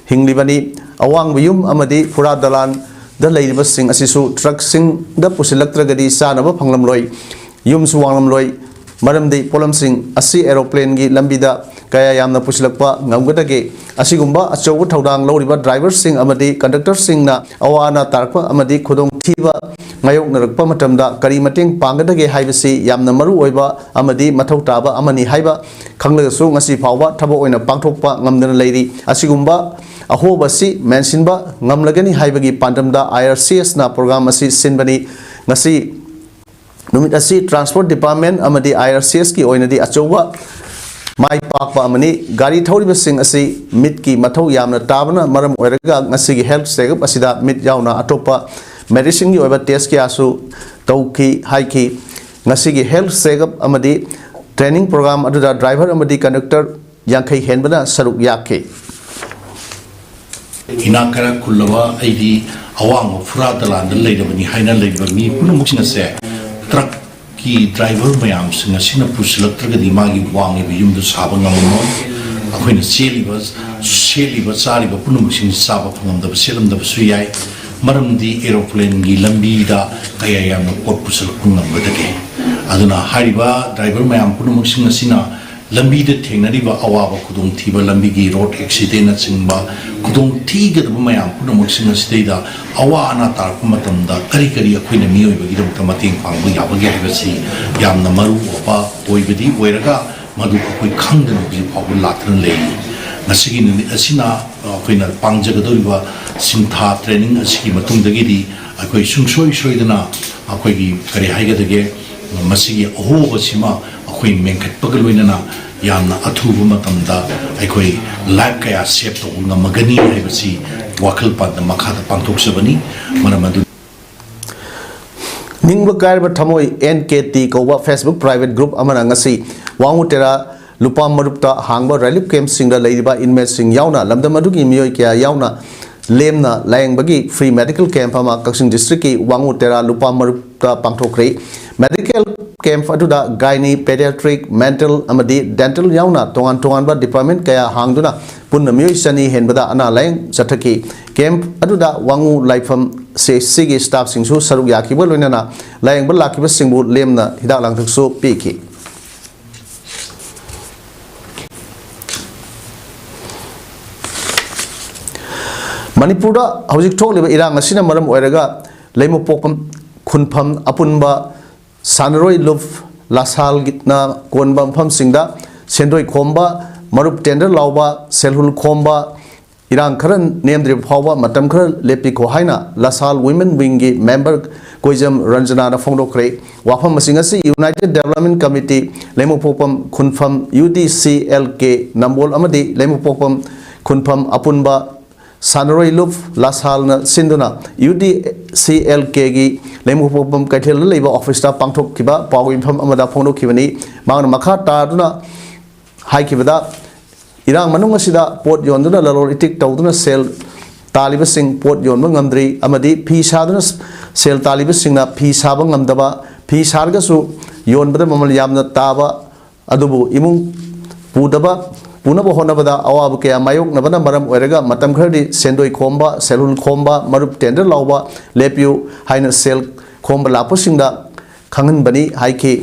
ꯍꯤꯡꯂꯤꯕꯅꯤ꯫ ꯑꯋꯥꯡꯕ ꯌꯨꯝ ꯑꯃꯗꯤ ꯐꯨꯔꯥ ꯗꯂꯥꯟꯗ ꯂꯩꯔꯤꯕꯁꯤꯡ ꯑꯁꯤꯁꯨ ꯇ꯭ꯔꯛꯁꯤꯡꯗ ꯄꯨꯁꯤꯜꯂꯛꯇ꯭ꯔꯒꯗꯤ ꯆꯥꯅꯕ ꯐꯪꯂꯝꯂꯣꯏ, ꯌꯨꯝꯁꯨ ꯋꯥꯡꯂꯝꯂꯣꯏ꯫ ꯃꯔꯝꯗꯤ ꯄꯣꯠꯂꯝꯁꯤꯡ ꯑꯁꯤ ꯑꯦꯔꯣꯄ꯭ꯂꯦꯟꯒꯤ ꯂꯝꯕꯤꯗ ꯀꯌꯥ ꯌꯥꯝꯅ ꯄꯨꯁꯤꯜꯂꯛꯄ ꯉꯝꯒꯗꯒꯦ? ꯑꯁꯤꯒꯨꯝꯕ ꯑꯆꯧꯕ ꯊꯧꯗꯥꯡ ꯂꯧꯔꯤꯕ ꯗ꯭ꯔꯥꯏꯚꯔꯁꯤꯡ ꯑꯃꯗꯤ ꯀꯟꯗꯛꯇꯔꯁꯤꯡꯅ ꯑꯋꯥ ꯑꯅꯥ ꯇꯥꯔꯛꯄ ꯑꯃꯗꯤ ꯈꯨꯗꯣꯡꯊꯤꯕ ꯃꯥꯌꯣꯛꯅꯔꯛꯄ ꯃꯇꯝꯗ ꯀꯔꯤ ꯃꯇꯦꯡ ꯄꯥꯡꯒꯗꯒꯦ ꯍꯥꯏꯕꯁꯤ ꯌꯥꯝꯅ ꯃꯔꯨ ꯑꯣꯏꯕ ꯑꯃꯗꯤ ꯃꯊꯧ ꯇꯥꯕ ꯑꯃꯅꯤ ꯍꯥꯏꯕ ꯈꯪꯂꯒꯁꯨ ꯉꯁꯤ ꯐꯥꯎꯕ ꯊꯕꯛ ꯑꯣꯏꯅ ꯄꯥꯡꯊꯣꯛꯄ ꯉꯝꯗꯅ ꯂꯩꯔꯤ꯫ ꯑꯁꯤꯒꯨꯝꯕ ꯑꯍꯣꯕ ꯑꯁꯤ ꯃꯦꯟꯁꯤꯟꯕ ꯉꯝꯂꯒꯅꯤ ꯍꯥꯏꯕꯒꯤ ꯄꯥꯟꯗꯝꯗ ꯑꯥꯏ ꯑꯥꯔ ꯁꯤ ꯑꯦꯁꯅ ꯄ꯭ꯔꯣꯒ꯭ꯔꯥꯝ ꯑꯁꯤ ꯁꯤꯟꯕꯅꯤ꯫ ꯉꯁꯤ ꯅꯨꯃꯤꯠ ꯑꯁꯤ ꯇ꯭ꯔꯥꯟꯁꯄꯣꯔꯠ ꯗꯤꯄꯥꯔꯠꯃꯦꯟ ꯑꯃꯗꯤ ꯑꯥꯏ ꯑꯥꯔ ꯁꯤ ꯑꯦꯁꯀꯤ ꯑꯣꯏꯅꯗꯤ ꯑꯆꯧꯕ ꯃꯥꯏ ꯄꯥꯛꯄ ꯑꯃꯅꯤ꯫ ꯒꯥꯔꯤ ꯊꯧꯔꯤꯕꯁꯤꯡ ꯑꯁꯤ ꯃꯤꯠꯀꯤ ꯃꯊꯧ ꯌꯥꯝꯅ ꯇꯥꯕꯅ ꯃꯔꯝ ꯑꯣꯏꯔꯒ ꯉꯁꯤꯒꯤ ꯍꯦꯜꯊ ꯆꯦꯛꯑꯞ ꯑꯁꯤꯗ ꯃꯤꯠ ꯌꯥꯎꯅ ꯑꯇꯣꯞꯄ ꯃꯦꯗꯤꯁꯤꯟꯒꯤ ꯑꯣꯏꯕ ꯇꯦꯁ ꯀꯌꯥꯁꯨ ꯇꯧꯈꯤ ꯍꯥꯏꯈꯤ꯫ ꯉꯁꯤꯒꯤ ꯍꯦꯜꯊ ꯆꯦꯛꯑꯞ ꯑꯃꯗꯤ ꯇ꯭ꯔꯦꯅꯤꯡ ꯄ꯭ꯔꯣꯒ꯭ꯔꯥꯝ ꯑꯗꯨꯗ ꯗ꯭ꯔꯥꯏꯚꯔ ꯑꯃꯗꯤ ꯀꯟꯗꯛꯇꯔ ꯌꯥꯡꯈꯩ ꯍꯦꯟꯕꯅ ꯁꯔꯨꯛ ꯌꯥꯈꯤ꯫ ꯏꯅꯥꯛ ꯈꯔ ꯈꯨꯜꯂꯕ ꯑꯩꯗꯤ ꯑꯋꯥꯡꯕ ꯐꯨꯔꯥ ꯗꯂꯥꯟꯗ ꯂꯩꯔꯕꯅꯤ ꯍꯥꯏꯅ ꯂꯩꯔꯤꯕ ꯃꯤ ꯄꯨꯝꯅꯃꯛꯁꯤꯡ ꯑꯁꯦ ꯇ꯭ꯔꯛꯀꯤ ꯗ꯭ꯔꯥꯏꯚꯔ ꯃꯌꯥꯝꯁꯤꯡ ꯑꯁꯤꯅ ꯄꯨꯁꯤꯜꯂꯛꯇ꯭ꯔꯒꯗꯤ ꯃꯥꯒꯤ ꯋꯥꯡꯂꯤꯕ ꯌꯨꯝꯗꯨ ꯁꯥꯕ ꯉꯝꯃꯝꯃꯣꯏ꯫ ꯑꯩꯈꯣꯏꯅ ꯆꯦꯜꯂꯤꯕ, ꯁꯦꯠꯂꯤꯕ, ꯆꯥꯔꯤꯕ ꯄꯨꯝꯅꯃꯛꯁꯤꯡ ꯆꯥꯕ ꯐꯪꯂꯝꯗꯕ, ꯁꯦꯠꯂꯝꯗꯕꯁꯨ ꯌꯥꯏ꯫ ꯃꯔꯝꯗꯤ ꯑꯦꯔꯣꯄ꯭ꯂꯦꯟꯒꯤ ꯂꯝꯕꯤꯗ ꯀꯌꯥ ꯌꯥꯝꯅ ꯄꯣꯠ ꯄꯨꯁꯤꯜꯂꯛꯄ ꯉꯝꯒꯗꯒꯦ? ꯑꯗꯨꯅ ꯍꯥꯏꯔꯤꯕ ꯗ꯭ꯔꯥꯏꯚꯔ ꯃꯌꯥꯝ ꯄꯨꯝꯅꯃꯛꯁꯤꯡ ꯑꯁꯤꯅ ꯂꯝꯕꯤꯗ ꯊꯦꯡꯅꯔꯤꯕ ꯑꯋꯥꯕ ꯈꯨꯗꯣꯡꯊꯤꯕ, ꯂꯝꯕꯤꯒꯤ ꯔꯣꯗ ꯑꯦꯛꯁꯤꯗꯦꯟꯅꯆꯤꯡꯕ ꯈꯨꯗꯣꯡꯊꯤꯒꯗꯕ ꯃꯌꯥꯝ ꯄꯨꯝꯅꯃꯛꯁꯤꯡ ꯑꯁꯤꯗꯩꯗ ꯑꯋꯥ ꯑꯅꯥ ꯇꯥꯔꯛꯄ ꯃꯇꯝꯗ ꯀꯔꯤ ꯀꯔꯤ ꯑꯩꯈꯣꯏꯅ ꯃꯤꯑꯣꯏꯕꯒꯤꯗꯃꯛꯇ ꯃꯇꯦꯡ ꯄꯥꯡꯕ ꯌꯥꯕꯒꯦ ꯍꯥꯏꯕꯁꯤ ꯌꯥꯝꯅ ꯃꯔꯨ ꯑꯣꯏꯕ ꯑꯣꯏꯕꯗꯤ ꯑꯣꯏꯔꯒ, ꯃꯗꯨ ꯑꯩꯈꯣꯏ ꯈꯪꯗꯅ ꯍꯧꯖꯤꯛ ꯐꯥꯎꯕ ꯂꯥꯛꯇꯨꯅ ꯂꯩꯔꯤ꯫ ꯉꯁꯤꯒꯤ ꯅꯨꯃꯤꯠ ꯑꯁꯤꯅ ꯑꯩꯈꯣꯏꯅ ꯄꯥꯡꯖꯒꯗꯧꯔꯤꯕ ꯁꯤꯡꯊꯥ ꯇ꯭ꯔꯦꯅꯤꯡ ꯑꯁꯤꯒꯤ ꯃꯇꯨꯡꯗꯒꯤꯗꯤ ꯑꯩꯈꯣꯏ ꯁꯨꯡꯁꯣꯏ ꯁꯣꯏꯗꯅ ꯑꯩꯈꯣꯏꯒꯤ ꯀꯔꯤ ꯍꯥꯏꯒꯗꯒꯦ, ꯃꯁꯤꯒꯤ ꯑꯍꯣꯕꯁꯤꯃ ꯑꯩꯈꯣꯏ ꯃꯦꯟꯈꯠꯄꯒ ꯂꯣꯏꯅꯅ ꯌꯥꯝꯅ ꯑꯊꯨꯕ ꯃꯇꯝꯗ ꯑꯩꯈꯣꯏ ꯂꯥꯏꯐ ꯀꯌꯥ ꯁꯦꯚ ꯇꯧꯕ ꯉꯝꯃꯒꯅꯤ ꯍꯥꯏꯕꯁꯤ ꯋꯥꯈꯜ ꯄꯥꯟꯗꯝ ꯃꯈꯥꯗ ꯄꯥꯡꯊꯣꯛꯆꯕꯅꯤ꯫ ꯃꯔꯝ ꯑꯗꯨꯅ ꯅꯤꯡꯕ ꯀꯥꯏꯔꯕ ꯊꯃꯣꯏ ꯑꯦꯟ ꯀꯦ ꯇꯤ ꯀꯧꯕ ꯐꯦꯁꯕꯨꯛ ꯄ꯭ꯔꯥꯏꯚꯦꯠ ꯒ꯭ꯔꯨꯞ ꯑꯃꯅ ꯉꯁꯤ ꯋꯥꯉꯨ ꯇꯦꯔꯥ ꯂꯨꯄꯥ ꯃꯔꯨꯞꯇ ꯍꯥꯡꯕ ꯔꯤꯂꯤꯐ ꯀꯦꯝꯞꯁꯤꯡꯗ ꯂꯩꯔꯤꯕ ꯏꯟꯃꯦꯠꯁꯤꯡ ꯌꯥꯎꯅ ꯂꯝꯗꯝ ꯑꯗꯨꯒꯤ ꯃꯤꯑꯣꯏ ꯀꯌꯥ ꯌꯥꯎꯅ ꯂꯦꯝꯅ ꯂꯥꯌꯦꯡꯕꯒꯤ ꯐ꯭ꯔꯤ ꯃꯦꯗꯤꯀꯦꯜ ꯀꯦꯝꯞ ꯑꯃ ꯀꯛꯆꯤꯡ ꯗꯤꯁꯇ꯭ꯔꯤꯛꯀꯤ ꯋꯥꯉꯨ ꯇꯦꯔꯥ ꯂꯨꯄꯥ ꯃꯔꯨꯞꯇ ꯄꯥꯡꯊꯣꯛꯈ꯭ꯔꯦ꯫ ꯃꯦꯗꯤꯀꯦꯜ ꯀꯦꯝꯞ ꯑꯗꯨꯗ ꯒꯥꯏꯅꯤ, ꯄꯦꯗꯤꯌꯥꯇ꯭ꯔꯤꯛ, ꯃꯦꯟꯇꯦꯜ ꯑꯃꯗꯤ ꯗꯦꯟꯇꯦꯜ ꯌꯥꯎꯅ ꯇꯣꯉꯥꯟ ꯇꯣꯉꯥꯟꯕ ꯗꯤꯄꯥꯔꯠꯃꯦꯟꯠ ꯀꯌꯥ ꯍꯥꯡꯗꯨꯅ ꯄꯨꯟꯅ ꯃꯤꯑꯣꯏ ꯆꯅꯤ ꯍꯦꯟꯕꯗ ꯑꯅꯥ ꯂꯥꯌꯦꯡ ꯆꯠꯊꯈꯤ꯫ ꯀꯦꯝꯞ ꯑꯗꯨꯗ ꯋꯥꯉꯨ ꯂꯥꯏꯐꯝ ꯁꯤ ꯑꯦꯆ ꯁꯤꯒꯤ ꯁ꯭ꯇꯥꯐꯁꯤꯡꯁꯨ ꯁꯔꯨꯛ ꯌꯥꯈꯤꯕ ꯂꯣꯏꯅꯅ ꯂꯥꯌꯦꯡꯕ ꯂꯥꯛꯈꯤꯕꯁꯤꯡꯕꯨ ꯂꯦꯝꯅ ꯍꯤꯗꯥꯛ ꯂꯥꯡꯊꯛꯁꯨ ꯄꯤꯈꯤ꯫ ꯃꯅꯤꯄꯨꯔꯗ ꯍꯧꯖꯤꯛ ꯊꯣꯛꯂꯤꯕ ꯏꯔꯥꯡ ꯑꯁꯤꯅ ꯃꯔꯝ ꯑꯣꯏꯔꯒ ꯂꯩꯃꯄꯣꯛꯄꯝ ꯈꯨꯟꯐꯝ ꯑꯄꯨꯟꯕ ꯁꯥꯟꯅꯔꯣꯏ ꯂꯨꯞ ꯂꯥꯁꯥꯜꯅ ꯀꯣꯟꯕ ꯃꯐꯝꯁꯤꯡꯗ ꯁꯦꯟꯗꯣꯏ ꯈꯣꯝꯕ, ꯃꯔꯨꯞ ꯇꯦꯟꯗꯔ ꯂꯥꯎꯕ, ꯁꯦꯜ ꯍꯨꯜ ꯈꯣꯝꯕ, ꯏꯔꯥꯡ ꯈꯔ ꯅꯦꯝꯗ꯭ꯔꯤꯕ ꯐꯥꯎꯕ ꯃꯇꯝ ꯈꯔ ꯂꯦꯞꯄꯤꯈꯣ ꯍꯥꯏꯅ ꯂꯥꯁꯥꯜ ꯋꯤꯃꯦꯟ ꯋꯤꯡꯒꯤ ꯃꯦꯝꯕꯔ ꯀꯣꯏꯖꯝ ꯔꯟꯖꯅꯥꯅ ꯐꯣꯡꯗꯣꯛꯈ꯭ꯔꯦ꯫ ꯋꯥꯐꯝꯁꯤꯡ ꯑꯁꯤ United development committee, ꯂꯩꯃꯄꯣꯛꯄꯝ ꯈꯨꯟꯐꯝ U D C L ꯀꯦ ꯅꯝꯕꯣꯜ ꯑꯃꯗꯤ ꯂꯩꯃꯄꯣꯛꯄꯝ ꯈꯨꯟꯐꯝ ꯑꯄꯨꯟꯕ ꯁꯥꯟꯅꯔꯣꯏ ꯂꯨꯞ ꯂꯥꯁꯥꯜꯅ ꯁꯤꯟꯗꯨꯅ ꯌꯨ ꯗꯤ ꯁꯤ ꯑꯦꯜ ꯀꯦꯒꯤ ꯂꯩꯃꯄꯣꯛꯄꯝ ꯀꯩꯊꯦꯜꯗ ꯂꯩꯕ ꯑꯣꯐꯤꯁꯇ ꯄꯥꯡꯊꯣꯛꯈꯤꯕ ꯄꯥꯎ ꯃꯤꯐꯝ ꯑꯃꯗ ꯐꯣꯡꯗꯣꯛꯈꯤꯕꯅꯤ꯫ ꯃꯍꯥꯛꯅ ꯃꯈꯥ ꯇꯥꯗꯨꯅ ꯍꯥꯏꯈꯤꯕꯗ, ꯏꯔꯥꯡ ꯃꯅꯨꯡ ꯑꯁꯤꯗ ꯄꯣꯠ ꯌꯣꯟꯗꯨꯅ ꯂꯂꯣꯟ ꯏꯇꯤꯛ ꯇꯧꯗꯨꯅ ꯁꯦꯜ ꯇꯥꯜꯂꯤꯕꯁꯤꯡ ꯄꯣꯠ ꯌꯣꯟꯕ ꯉꯝꯗ꯭ꯔꯤ ꯑꯃꯗꯤ ꯐꯤ ꯁꯥꯗꯨꯅ ꯁꯦꯜ ꯇꯥꯜꯂꯤꯕꯁꯤꯡꯅ ꯐꯤ ꯁꯥꯕ ꯉꯝꯗꯕ, ꯐꯤ ꯁꯥꯔꯒꯁꯨ ꯌꯣꯟꯕꯗ ꯃꯃꯜ ꯌꯥꯝꯅ ꯇꯥꯕ, ꯑꯗꯨꯕꯨ ꯏꯃꯨꯡ ꯄꯨꯗꯕ, ꯄꯨꯅꯕ ꯍꯣꯠꯅꯕꯗ ꯑꯋꯥꯕ ꯀꯌꯥ ꯃꯥꯌꯣꯛꯅꯕꯅ ꯃꯔꯝ ꯑꯣꯏꯔꯒ ꯃꯇꯝ ꯈꯔꯗꯤ ꯁꯦꯟꯗꯣꯏ ꯈꯣꯝꯕ, ꯁꯦꯜ ꯍꯨꯜ ꯈꯣꯝꯕ, ꯃꯔꯨꯞ ꯇꯦꯟꯗꯔ ꯂꯥꯎꯕ ꯂꯦꯞꯄꯤꯌꯨ ꯍꯥꯏꯅ ꯁꯦꯜ ꯈꯣꯝꯕ ꯂꯥꯛꯄꯁꯤꯡꯗ ꯈꯪꯍꯟꯕꯅꯤ ꯍꯥꯏꯈꯤ꯫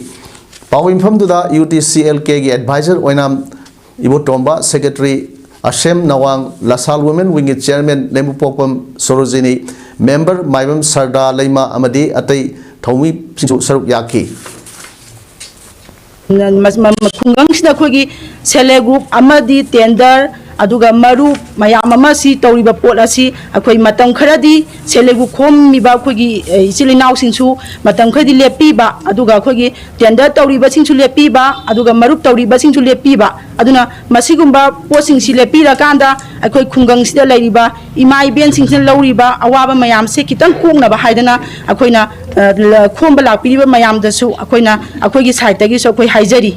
ꯄꯥꯎ ꯃꯤꯐꯝꯗꯨꯗ ꯌꯨ ꯗꯤ ꯁꯤ ꯑꯦꯜ ꯀꯦꯒꯤ ꯑꯦꯗꯚꯥꯏꯖꯔ ꯑꯣꯏꯅꯥꯝ ꯏꯕꯣꯇꯣꯝꯕ, ꯁꯦꯀ꯭ꯔꯦꯇꯔꯤ ꯑꯁꯦꯝ ꯅꯋꯥꯡ, ꯂꯥꯁꯥꯜ ꯋꯨꯃꯦꯟ ꯋꯤꯡꯒꯤ ꯆꯤꯌꯔꯃꯦꯟ ꯂꯩꯃꯄꯣꯛꯄꯝ ꯁꯣꯔꯣꯖꯤꯅꯤ, ꯃꯦꯝꯕꯔ ꯃꯥꯏꯕꯝ ꯁꯔꯗꯥ ꯂꯩꯃ ꯑꯃꯗꯤ ꯑꯇꯩ ꯊꯧꯃꯤꯁꯤꯡꯁꯨ ꯁꯔꯨꯛ ꯌꯥꯈꯤ꯫ ꯃ-, ꯃ-, ꯈꯨꯡꯒꯪꯁꯤꯗ ꯑꯩꯈꯣꯏꯒꯤ ꯁꯦꯜꯐ ꯍꯦꯜꯞ ꯒ꯭ꯔꯨꯞ ꯑꯃꯗꯤ ꯇꯦꯟꯗꯔ, ꯑꯗꯨꯒ ꯃꯔꯨꯞ ꯃꯌꯥꯝ ꯑꯃ ꯁꯤ ꯇꯧꯔꯤꯕ ꯄꯣꯠ ꯑꯁꯤ ꯑꯩꯈꯣꯏ ꯃꯇꯝ ꯈꯔꯗꯤ ꯁꯦꯜꯐ ꯍꯦꯜꯞ ꯒ꯭ꯔꯨꯞ ꯈꯣꯝꯃꯤꯕ ꯑꯩꯈꯣꯏꯒꯤ, ꯑꯦ, ꯏꯆꯤꯜ ꯏꯅꯥꯎꯁꯤꯡꯁꯨ ꯃꯇꯝ ꯈꯔꯗꯤ ꯂꯦꯞꯄꯤꯕ, ꯑꯗꯨꯒ ꯑꯩꯈꯣꯏꯒꯤ ꯇꯦꯟꯗꯔ ꯇꯧꯔꯤꯕꯁꯤꯡꯁꯨ ꯂꯦꯞꯄꯤꯕ, ꯑꯗꯨꯒ ꯃꯔꯨꯞ ꯇꯧꯔꯤꯕꯁꯤꯡꯁꯨ ꯂꯦꯞꯄꯤꯕ꯫ ꯑꯗꯨꯅ ꯃꯁꯤꯒꯨꯝꯕ ꯄꯣꯠꯁꯤꯡꯁꯤ ꯂꯦꯞꯄꯤꯔꯀꯥꯟꯗ ꯑꯩꯈꯣꯏ ꯈꯨꯡꯒꯪꯁꯤꯗ ꯂꯩꯔꯤꯕ ꯏꯃꯥ ꯏꯕꯦꯟꯁꯤꯡꯁꯤꯅ ꯂꯧꯔꯤꯕ ꯑꯋꯥꯕ ꯃꯌꯥꯝꯁꯦ ꯈꯤꯇꯪ ꯀꯣꯛꯅꯕ ꯍꯥꯏꯗꯅ ꯑꯩꯈꯣꯏꯅ, ꯑ, ꯂ-, ꯈꯣꯝꯕ ꯂꯥꯛꯄꯤꯔꯤꯕ ꯃꯌꯥꯝꯗꯁꯨ ꯑꯩꯈꯣꯏꯅ ꯑꯩꯈꯣꯏꯒꯤ ꯁꯥꯏꯠꯇꯒꯤꯁꯨ ꯑꯩꯈꯣꯏ ꯍꯥꯏꯖꯔꯤ꯫